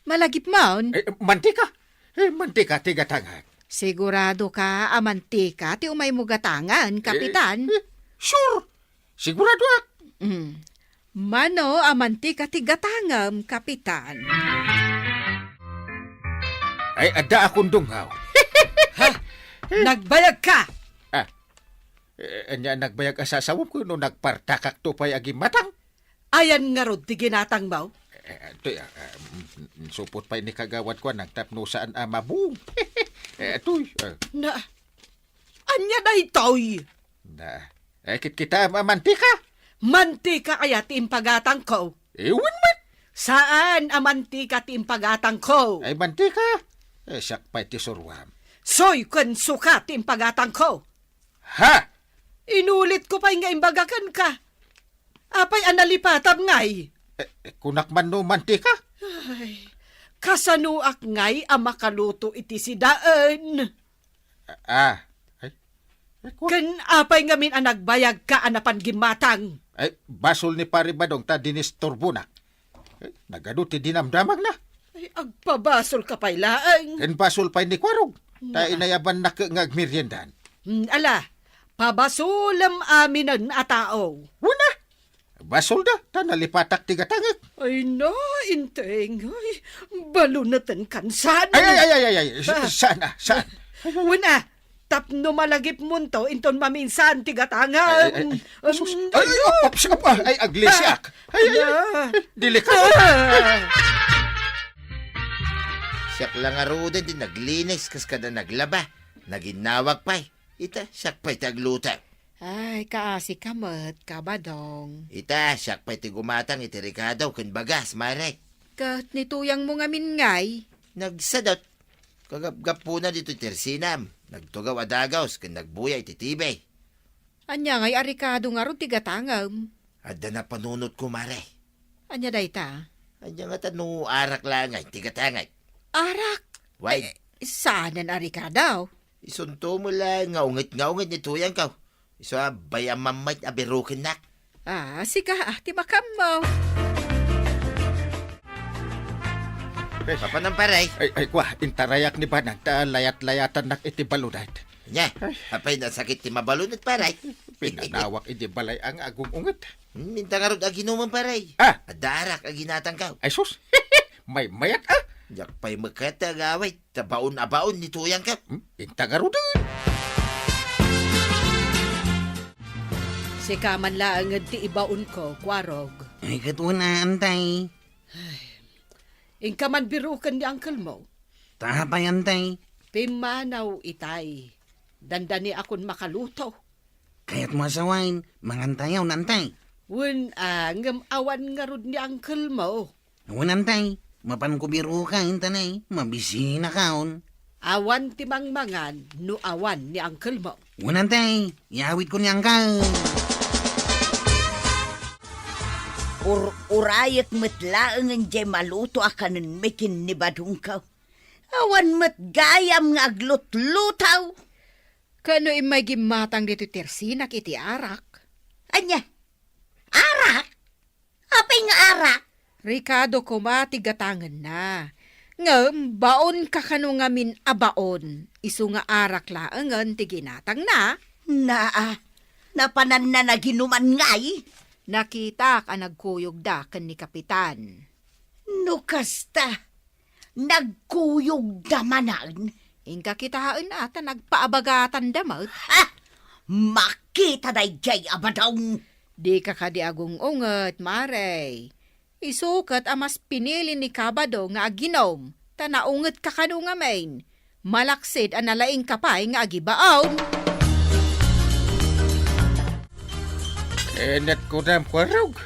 Malagipmon? Eh, mantika! Eh, mantika ti gatangak. Sigurado ka a mantika ti umaymo gatangan, Kapitan? Eh, eh, sure! Siguradoak! Mm. Mano a mantika ti gatangam, Kapitan? Ay, adda a kundungaw. Ha? Nagbayag ka? Ah. Eh, ania nagbayag a sasawem ko no nagpartakakto pay a gimmatang? Ayan ngarud ti ginatangmo? Eh, toy, ah, ah, mm, mm, supot pay ni kagawad ko nang tapno saan a mabung. Eh, toy, ah. Na, Ania daytoy? Na, eh, kitkita a mantika? Mantika aya ti impagatangko? Iwan met. Saan a mantika ti impagatangko. Ay, mantika? Eh, siak pay ti suruam. Soy ken suka ti impagatangko. Ha? Inulitko pay nga imbaga kenka. Apay a nalipatam ngay? Eh, eh, kunak man no mantika? Ay, kasanoak ngay a makaluto iti sidaen? Ah, ay. Ay, kwa- Ken apay ngamin a nagbayagka a napan gimmatang? Ay, basol ni Pari Badong ta dinisturbonak. Eh, nagadu ti dinamdamagna. Ay, agpabasolka pay laeng. Ken basol pay ni Kwarog. Ta inayabannak nga agmeriendan. Hmm, ala, pabasolem aminen a tao. Una, basolda, ta nalipatak ti gatangek. Ay na, Inteng. Ay, baluneten kansan. Ay, ay, ay, ay, ay, ay. Sa-, Ah. Saan, ah? Saan? Una, tapno malagipmonto, inton maminsan ti gatangem. Ay, ay, ay, ay. Um, Sus. Ay, ay, ano? Op, op, op, ay, aglisiak. Ay, ay, ay. Ala. Delikado. Ah. Siak la ngaruden ti naglinis, kas kada naglaba. Naginnawag pay. Ita, siak pay ti agluto. Ay, kaasika met, Kabadong. Ita, siak pay ti gumatang iti rekado ken bagas, Mare. Ket ni tuyangmo ngamin ngay? Nagsadot. Kagapgapuna ditoy tersinam. Nagtugaw a dagaws ken nagbuya iti T V. Ania ngay a rekado ngarud ti gatangem? Adda napanunotko, Mare. Ania dayta? Ania ngata no arak laeng ngay ti gatangek? Arak? Way. Eh, saanen a rekado? Isunto mo laeng nga unget nga unget ni tuyangko. Isu a bay-am met a birukennak. Ah, sika, ah, ti makammo. Ay. Papanam, pare? Ay, ay, kwa, intarayak ni Banang ta layat-layatannak iti baludet. Nya, Ay. Apay nasakit ti mabaludet, pare? Pinanawak iti balay nga agung-unget. Hmm, inta ngarud aginomem, pare. Ah. Adda arak a ginatangko. Ay, sus. Maymayat, ah. Diak pay mekat ti agawid. Ta baon a baon ni tuyangko. Hmm? Inta ngaruden. Sika man laeng ti ibaonko, Kwarog. Ay, ket una, Antay. Ay. Inka man biruken ni uncle mo. Ta apay, Antay? Pimmanaw itay. Dandaniakon makaluto. Kayatmo a sawen, mangantayaw, Antay. Wen, ah, ngem awan ngarud ni uncle mo. Wen, Antay, mapanko biruken, ta nay, mabisinakon. Awan ti mangmangan no awan ni uncle mo. Wen, Antay, iyawidko ni uncle. Ur-urayek met laengen diay maluto a kanenmi ken ni Badongko. Awan met gayam nga aglutluto. Kano immay gimmatang ditoy tersinak iti arak? Ania? Arak? Apay nga arak? Rekado koma ti gatangenna. Ngem baonka kano ngamin a baon, isu nga arak laengen ti ginatangna? Naa, napananna naginuman ngay? Nakitak a nagkuyogda ken ni Kapitan. No kasta, nagkuyogda manen? Inka kitaen a ta nagpaabagatanda met. Ha! Makita daydiay a Badong! Dika kadi agung-unget, Mare. Isu ket a mas pinili ni Kabado nga aginom, ta naungetka kano ngamin. Malaksid a nalaingka pay nga agibaon. Enetko dam, Kwarog.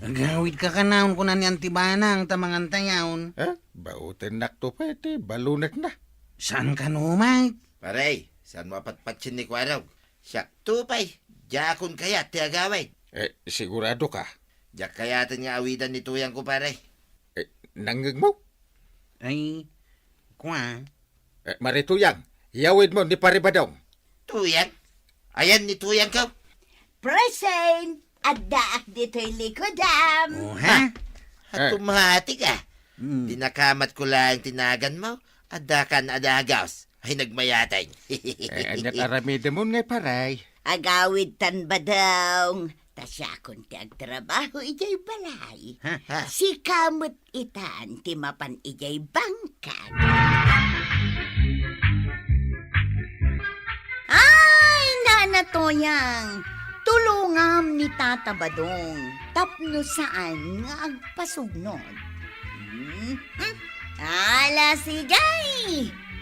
Agawidka kanayon, kuna ni Anti Banang, ta mangantayaw. Eh, bautennakto pay ti balunetna. Saan kano, Mike? Pare, saanmo a patpatien ni Kwarog? Siakto pay, diakon kayat ti agawid. Eh, siguradoka? Diak kayaten nga awidan ni tuyangko, pare. Eh, nangngegmo? Ay, kua. Eh, Mare Tuyang, iyawidmo ni Pare Badong. Tuyang? Ayan ni tuyangko. Present! Addaak ditoy likodam. Oh, ha? Ah, Eh. Tumahati ka. Hmm. Dinakamatko laeng ti naganmo. Addakan a dagaws. Ay, nagmayatay. Eh, aniak aramidemon ngay, pare? Agawidtan, Badong. Ta siakon ti agtrabaho idiay balay. Ha? Ha? Sika met itan ti mapan idiay bangkag. Ay, Nana Toyang, tulongam ni Tata Badong tapno saan nga agpasugnod. Hmm? Hmm? Ala, sige!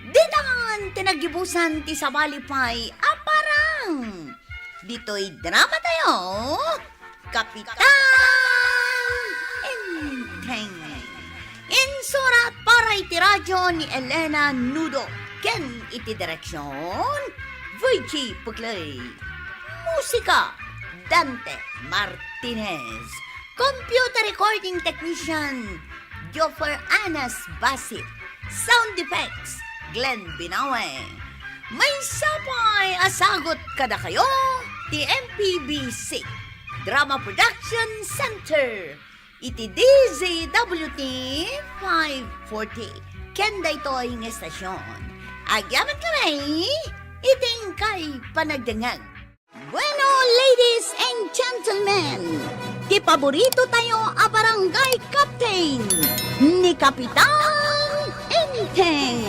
Ditan ti nagibusan ti sabali pay a parang. Ditoy drama tayo, Kapitan Surat para iti radio ni Elena Nudo ken iti direksion, Virgie Puclay. Musika, Dante Martinez. Computer recording technician, Joffer Anas Basit. Sound effects, Glenn Binawe. Maysa pay a sagut kadakayo ti M P B C Drama Production Center iti D Z W T five forty. Ken daytoy nga estasion, agyamankami iti inkay panagdengngeg. Bueno, ladies and gentlemen, ti paborito tayo a barangay captain, ni Kapitan Enteng.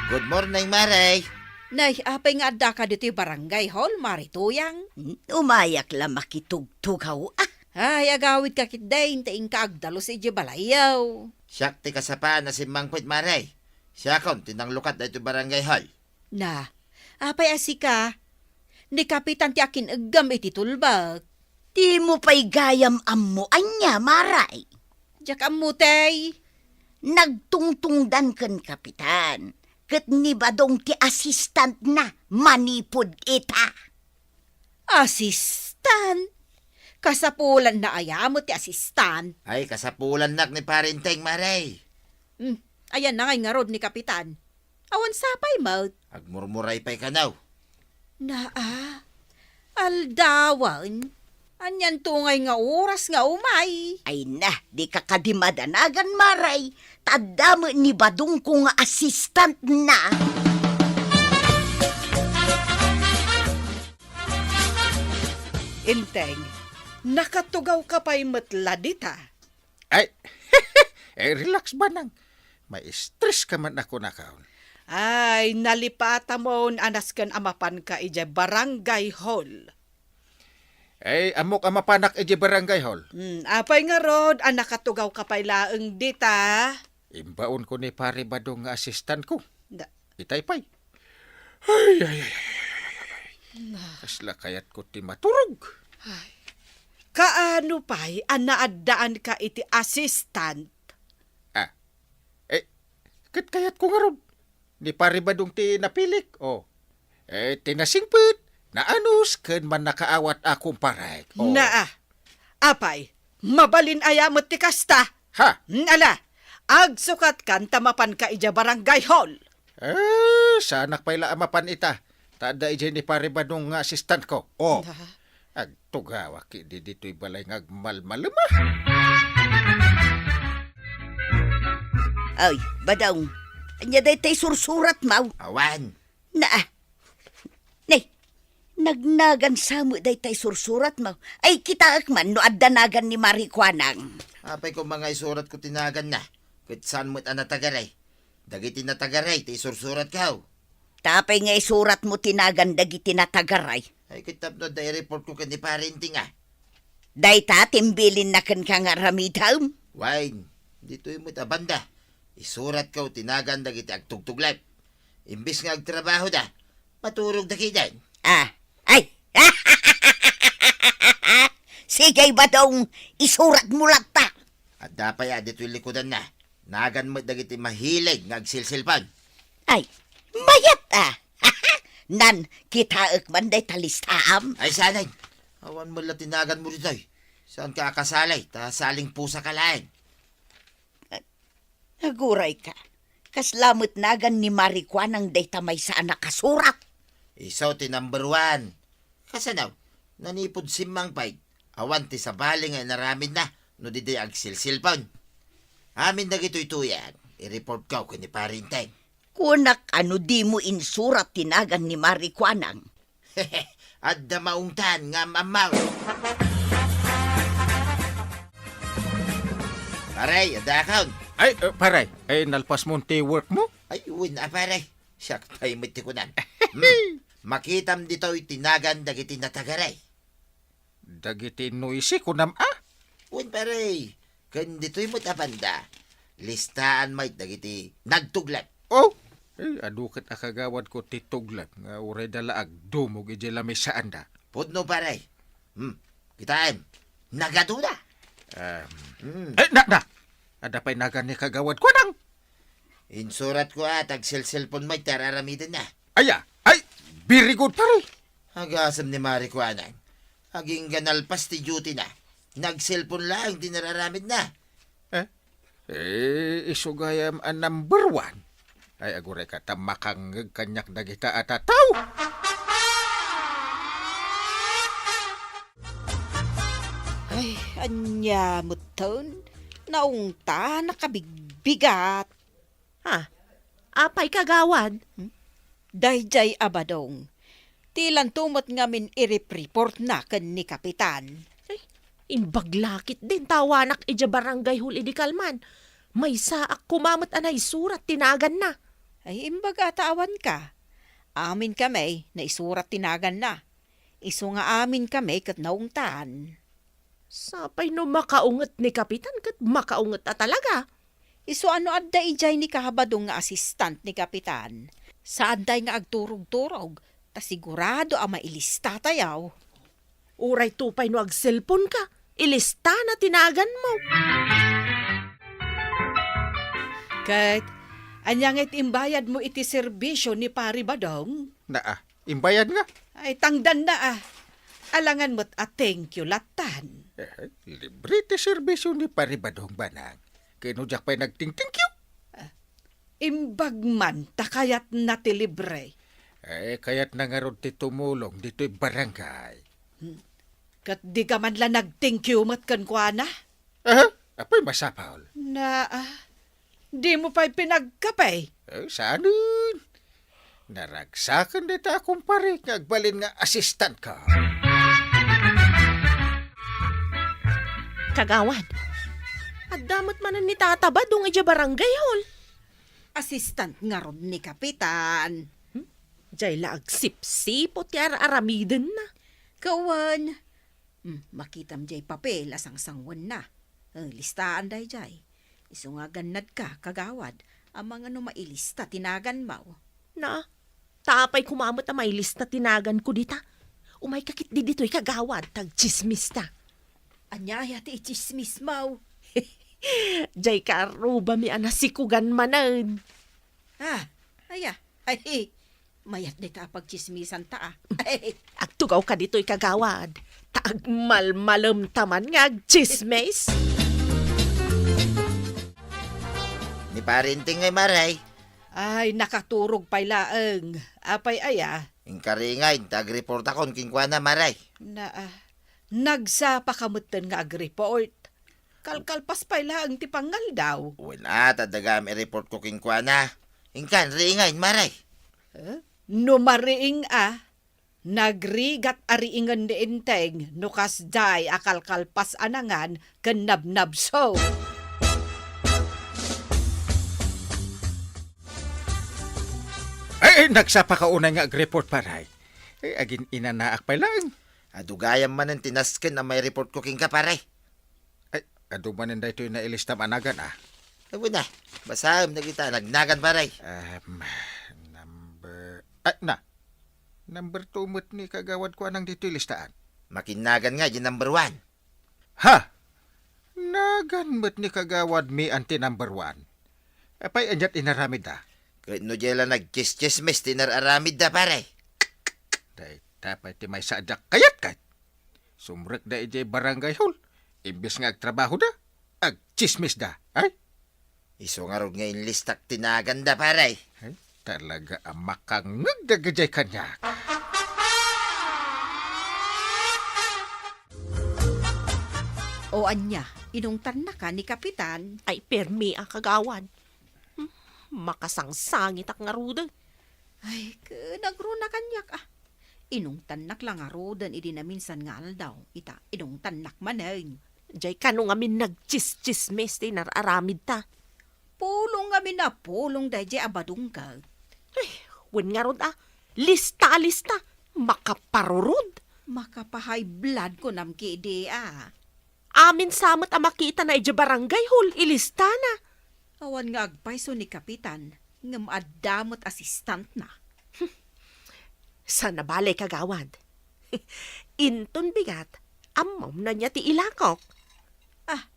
Good morning, Mare. Nay, apay nga addaka ditoy barangay hall, Mare Tuyang? Hmm, umayak la makitugtugaw, ah. Ay, agawidka ketdi, ta inka agdalus idiay balayyo. Siak ti kasapulan a simmangpet, Mare. Siakon ti nanglukat daytoy barangay hall. Na, apay a sika? Ni Kapitan ti akin-eggam iti tulbek. Dimo pay gayam ammo ania, Mare? Diak ammo, tay. Nagtungtungdan ken Kapitan, ket ni Badong ti assistantna manipud ita. Assistant? Kasapulanna aya met ti assistant? Ay, kasapulannak ni Pare Enteng, Mare. Hmm, ayanna ngay ngarud ni Kapitan? Awan sapay met. Agmurmuray pay kano. Naa, aldawan. Anianto ngay nga oras nga umay? Ay na, dika kadi madanagan, Mare. Ta adda met ni Badongko nga assistantna. Enteng, nakatugawka pay met la dita? Ay, eh, relax, Banang. Mai-stress ka man a kunakon. Ay, nalipatamon a nasken a mapanka idiay barangay hall. Ay, ammok a mapanak idiay barangay hall. Hmm, apay ngarud a nakatugawka pay laeng dita? Imbaonko ni Pare Badong nga assistantko. Da- Itay pay. Ay, ay, ay, ay, ay, ay, ay, ay. Na. Kasla kayatko ti maturog. Ay. Kaano pay a naaddaanka iti assistant? Ah. Eh, ket kayatko ngarud. Ni Pare Badong ti napilik. Oh. Eh, ti nasingpet, naanus, ken mannakaawat a kumparek. Oh. Naa. Apay, mabalin aya met ti kasta? Ha? Hmm, ala, agsukatkan ta mapanka idiay barangay hall. Eh, saanak pay la a mapan ita. Ta adda idiay ni Pare Badong nga assistantko. Oh. Ah. Agtugawak idi ditoy balay nga agmalmalem, ah. Ay, Badong, ania daytay sursuratmo? Awan. Naa. Nay, nagnagan sa met daytay sursuratmo. Ay, kitaek man no adda nagan ni Mare Kuanang. Apay koma nga isuratko ti naganna, ket saan met a natagaray. Dagiti natagaray ti isursuratko. Ta apay nga isuratmo ti nagan dagiti natagaray? Ay, ket tapno adda i-reportko ken ni Pare Enteng, ah. Dayta ti imbilinna kenka nga aramidem? Wen, ditoy met a banda. Isuratko ti nagan dagiti agtugtuglep. Imbes nga agtrabahoda, maturogda ketdin. Ah, ay! Sige, Badong, isuratmo latta. Adda pay a ditoy likudanna. Nagan met dagiti mahilig nga agsilsilpon. Ay, mayat, ah! Nan, kitaek man dayta listaam. Ay, saanen. Awan met la ti naganmo ditoy. Saanka a kasali, ta saling pusaka laeng. Agurayka. Kasla met nagan ni Mare Kuanang dayta maysa a nakasurat. Isu ti number one. Kasano? Nanipud simmangpet, awan ti sabali nga inaramidna no diay agsilsilpon. Amin dagitoy, Tuyang, i-reportko ken ni Pare Enteng. Kunak a no dimo insurat ti nagan ni Mare Kuanang. Adda maungtan nga am-ammo. Pare, adda akon. Ay, eh, pare, ay, nalpasmon ti workmo? Ay, wen a, pare. Siak pay met ti kunak. Hmm. Makitam ditoy ti nagan dagiti natagaray. Dagiti noisy, kunam a? Wen, pare. Ken ditoy met a banda, listaan met dagiti nagtuglep. Oh, eh, adu ket a kagawadko ti tuglep nga uray da la agdumog idiay lamisaanda. Pudno, pare. Hmm, kitaem. Nagaduna. Em, Hmm. Eh, na, na! Adda pay nagan ni Kagawad Kuanang. Insuratko a ta agselselpon met ti ar-aramidenna. Aya, ay, very good, pare. Agasem ni Mare Kuanang. Agingga nalpas ti duty-na. Nagselpon laeng ti nar-aramidna. Eh? Eh, isu gayam a number one. Ay, agurayka ta makangngeg kaniak dagita a tattao. Ay, ania metten? Naungtan, nakabigbigat. Ha? Apay, Kagawad? Hmm? Daydiay a Badong. Dilanto met ngamin irip-reportna ken ni Kapitan. Ay, imbag la ketdin ta awanak idiay barangay hall idi kalman. Maysaak koma met a naisurat ti naganna. Ay, imbag a ta awanka. Amin kami, naisurat ti naganna. Isu nga amin kami ket naungtan. Sapay no makaunget ni Kapitan ket makaunget a talaga. Isu a no adda idiay ni Kabadong nga asistant ni Kapitan, saantayo nga agturog-turog, ta sigurado a mailistatayo. Uray to pay no agselponka, ilistana ti naganmo. Ket, ania ngay ti imbayadmo iti serbisio ni Pari Badong? Naa, imbayad nga. Ay, tangdanna, ah. Alangan met a thank you latan. Eh, libre ti serbisio ni Pari Badong, Banang. Ket no diak pay nagting-thank you? Ah, imbag man ta kayatna ti libre. Eh, kayatna ngarud ti tumulong ditoy barangay. Hmm. Ket dika man la nag-thank you met kenkuana? Aha, apay masapul? Naa, dimo pay pinagkape? Eh, saanen? Naragsaken dayta a kumpare nga agbalin nga assistant ko. Kagawad, adda met manen ni Tata Badong idiay barangay hall. Assistant ngarud ni Kapitan. Hmm? Diay la agsipsiput ti ar-aramidenna. Kawan, Hmm, makitam diay papel a sangsanguenna. Eh, listaan daydiay. Isu nga gannadka, kagawad, amangan no mailista ti naganmo. Na, ta apay koma met a mailista ti naganko dita? Umayka ketdi ditoy, kagawad, ta agtsismista. Ania aya ti itsismismo? Diay kaarrubami a nasikugan manen. Ah, aya. Ay, mayat dayta a pagtsismisanta, ah. Agtugawka ditoy, kagawad, ta agmalmalemta man nga agtsismis. Ni Pare Enteng ngay, Mare. Ay, nakaturog pay laeng. Apay aya? Inka ri ngay, ta agreportakon kenkuana, Mare. Na, ah, nagsapaka metten nga agreport. Kalkalpas pay laeng ti pangaldaw. Wen a, ta dagam i-report ko kenkuana. Inkan, riingan, Mare. Eh? No mariing a, nagrigat a riingen ni Enteng no kasdiay a kalkalpas a nangan ken nabnabso. Ay, ay, nagsapaka unay nga agreport, pare. Eh, agin-inanaak pay laeng. Adu gayam manen ti nasken a maireport ko kenka, pare. Ay, adu manen daytoy nailista a nagan, ah. Wen a, basaem dagita a nagnagan, pare. Em, number, ay, na. Number two met ni kagawad Kuanang ditoy listaan. Makinnagan nga, di number one. Ha? Nagan met ni kagawad Mian ti number one. Apay aniat inaramidda? Ket no diay la nagtsistsismis ti nar-aramidda, pare. Dayta pay ti maysa a diak kayat, ket. Sumrekda idiay barangay hall. Imbes nga agtrabahoda, agtsismisda. Ay? Isu ngarud nga inlistak ti naganda, pare. Ay, talaga a makangngeg dagijay kaniak. O ania, inungtannaka ni Kapitan? Ay, permi a kagawad. Hmm, makasangsangitak ngaruden. Ay, ket nagruna kaniak, ah. Inungtannak la ngaruden idi naminsan nga aldaw, ita, inungtannak manen. Jay kano ngamin nagtsistsismis ti nar-aramidta. Pulong ngamin a pulong dayjay a badungkag. Ay, wen ngarud a, lista a lista, makaparurod. Maka-high blood kunam ketdi a. Amin sa met a makitana idiay barangay hall, ilistana. Awan nga agpayso ni Kapitan, ngem adda met assistantna. Saan a bale, kagawad. Inton bigat, ammom no ania ti ilakok. Ah,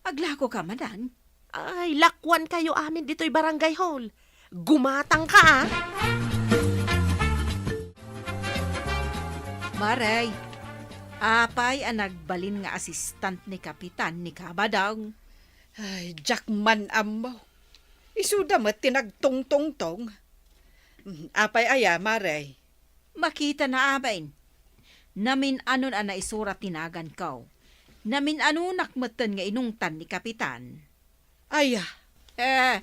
Aglakoka manen? Ay, lakuankayo amin ditoy barangay hall. Gumatangka, a. Mare, apay a nagbalin nga asistant ni Kapitan ni Kabadong? Ay, diak man ammo. Isuda met ti nagtungtungtong. Mm, apay aya, Mare? Makitana amin. Namin-anon a naisurat ti naganko. Namin-anonak metten nga inungtan ni Kapitan. Aya. Eh,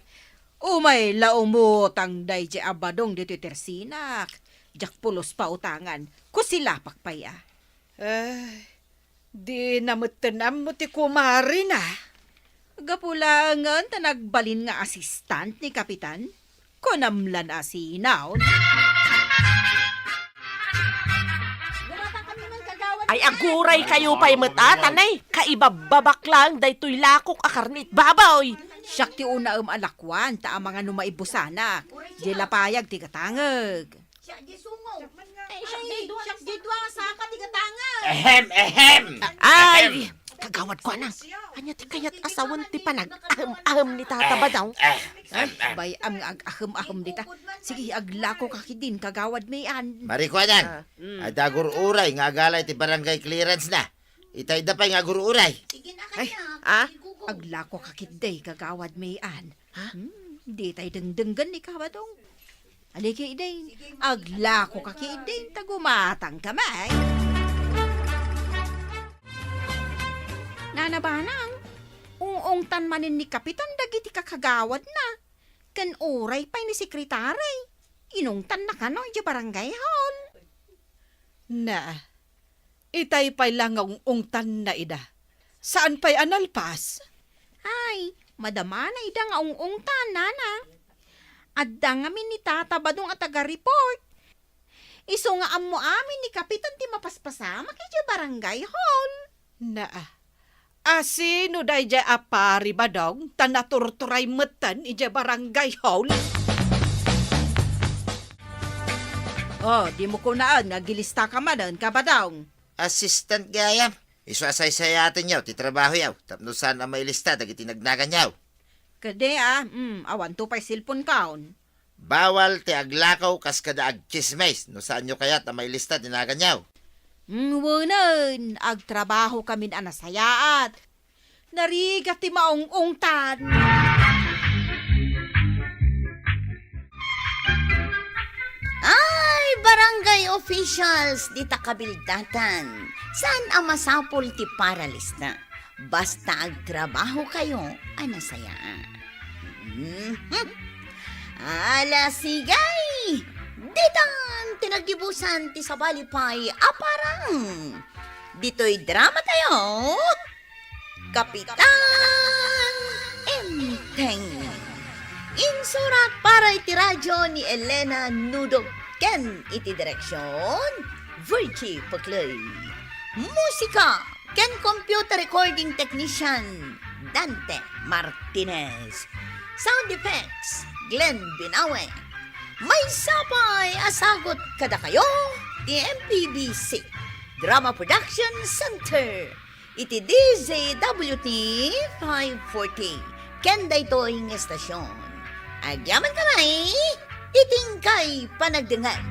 umay la umutang daydiay a Badong ditoy tersinak. Diak pulos pautangan. Kusilapak pay, a. Eh, Dina metten ammo ti kumarina. Gapu laengen ta nagbalin nga asistant ni Kapitan? Kunam lan a sinaon. Ay, aguraykayo pay met, a, tanay. Kaibabbabak laeng daytoy lakok a karne it baboy. Siak ti unaem a lakuan, ta amangan no maibusanak. Di lapayag ti gatangek. Siak di sungo. Ay, siak di dua. Siak di dua nga saka ti gatangek. Ehem, ehem. Ay, ehem. Kagawad ko, anang. Ania ti kayat a sawen ti panag-ahem-ahem ni Tata Badong? Eh, eh, eh, eh. Bay-am nga ag-ahem-ahem dita. Sige, aglakoka ketdin, Kagawad Mayan. Marikuadan, ah, mm, adda agur-uray nga agala iti barangay clearance na. Itayda pay nga agur-uray. Ay, ah, aglakoka ketdi, Kagawad Mayan. Ha? Hmm, ditay dengdenggen ni Kabadong. Aliki idi, aglakoka ketdi, ta gumatangka met. Nana Banang, ung-ungtan manen ni Kapitan dagiti kakagawadna, ken uray pay ni sekretari. Inungtanna kano idiay barangay hall. Na, itay pay la nga ung-ungtanna ida. Saan pay a nalpas? Ay, madamana ida nga ung-ungtan, nana. Adda ngamin ni Tata Badong a taga-report. Isu nga ammo amin ni Kapitan ti mapaspasamak idiay barangay hall. Naa. A sino daydiay a pari, Badong, ta naturturay metten idiay barangay hall? Oh, dimo kunaen nga agilistaka manen, Kabadong. Assistant gayam. Isu a saysayatenyo ti trabahoyo tapno saan a mailista dagiti nagnaganyo. Kadi, a, mm, awanto pay cellphone-kon. Bawal ti aglakaw kas kada agtsismis no saanyo kayat a mailista ti naganyo. Mm, wenen, agtrabahokamin a nasayaat. Narigat ti maung-ungtan. Ay, barangay officials, dita kabildatan. Saan a masapul ti paralista? Basta agtrabahokayo a nasayaat. Mhm. Ala, sige! Ditan ti naggibusan ti sabali pay a parang. Ditoy dramatayo, Kapitan Enteng. Insurat para iti radyo ni Elena Nudog ken iti direksyon, Virgie Pecley. Musika ken computer recording technician, Dante Martinez. Sound effects, Glenn Binawe. Maysa pay a sagut kadakayo ti M P B C Drama Production Center iti D Z W T five forty ken daytoy nga estasyon. Agyamankami iti inkay panagdengngeg.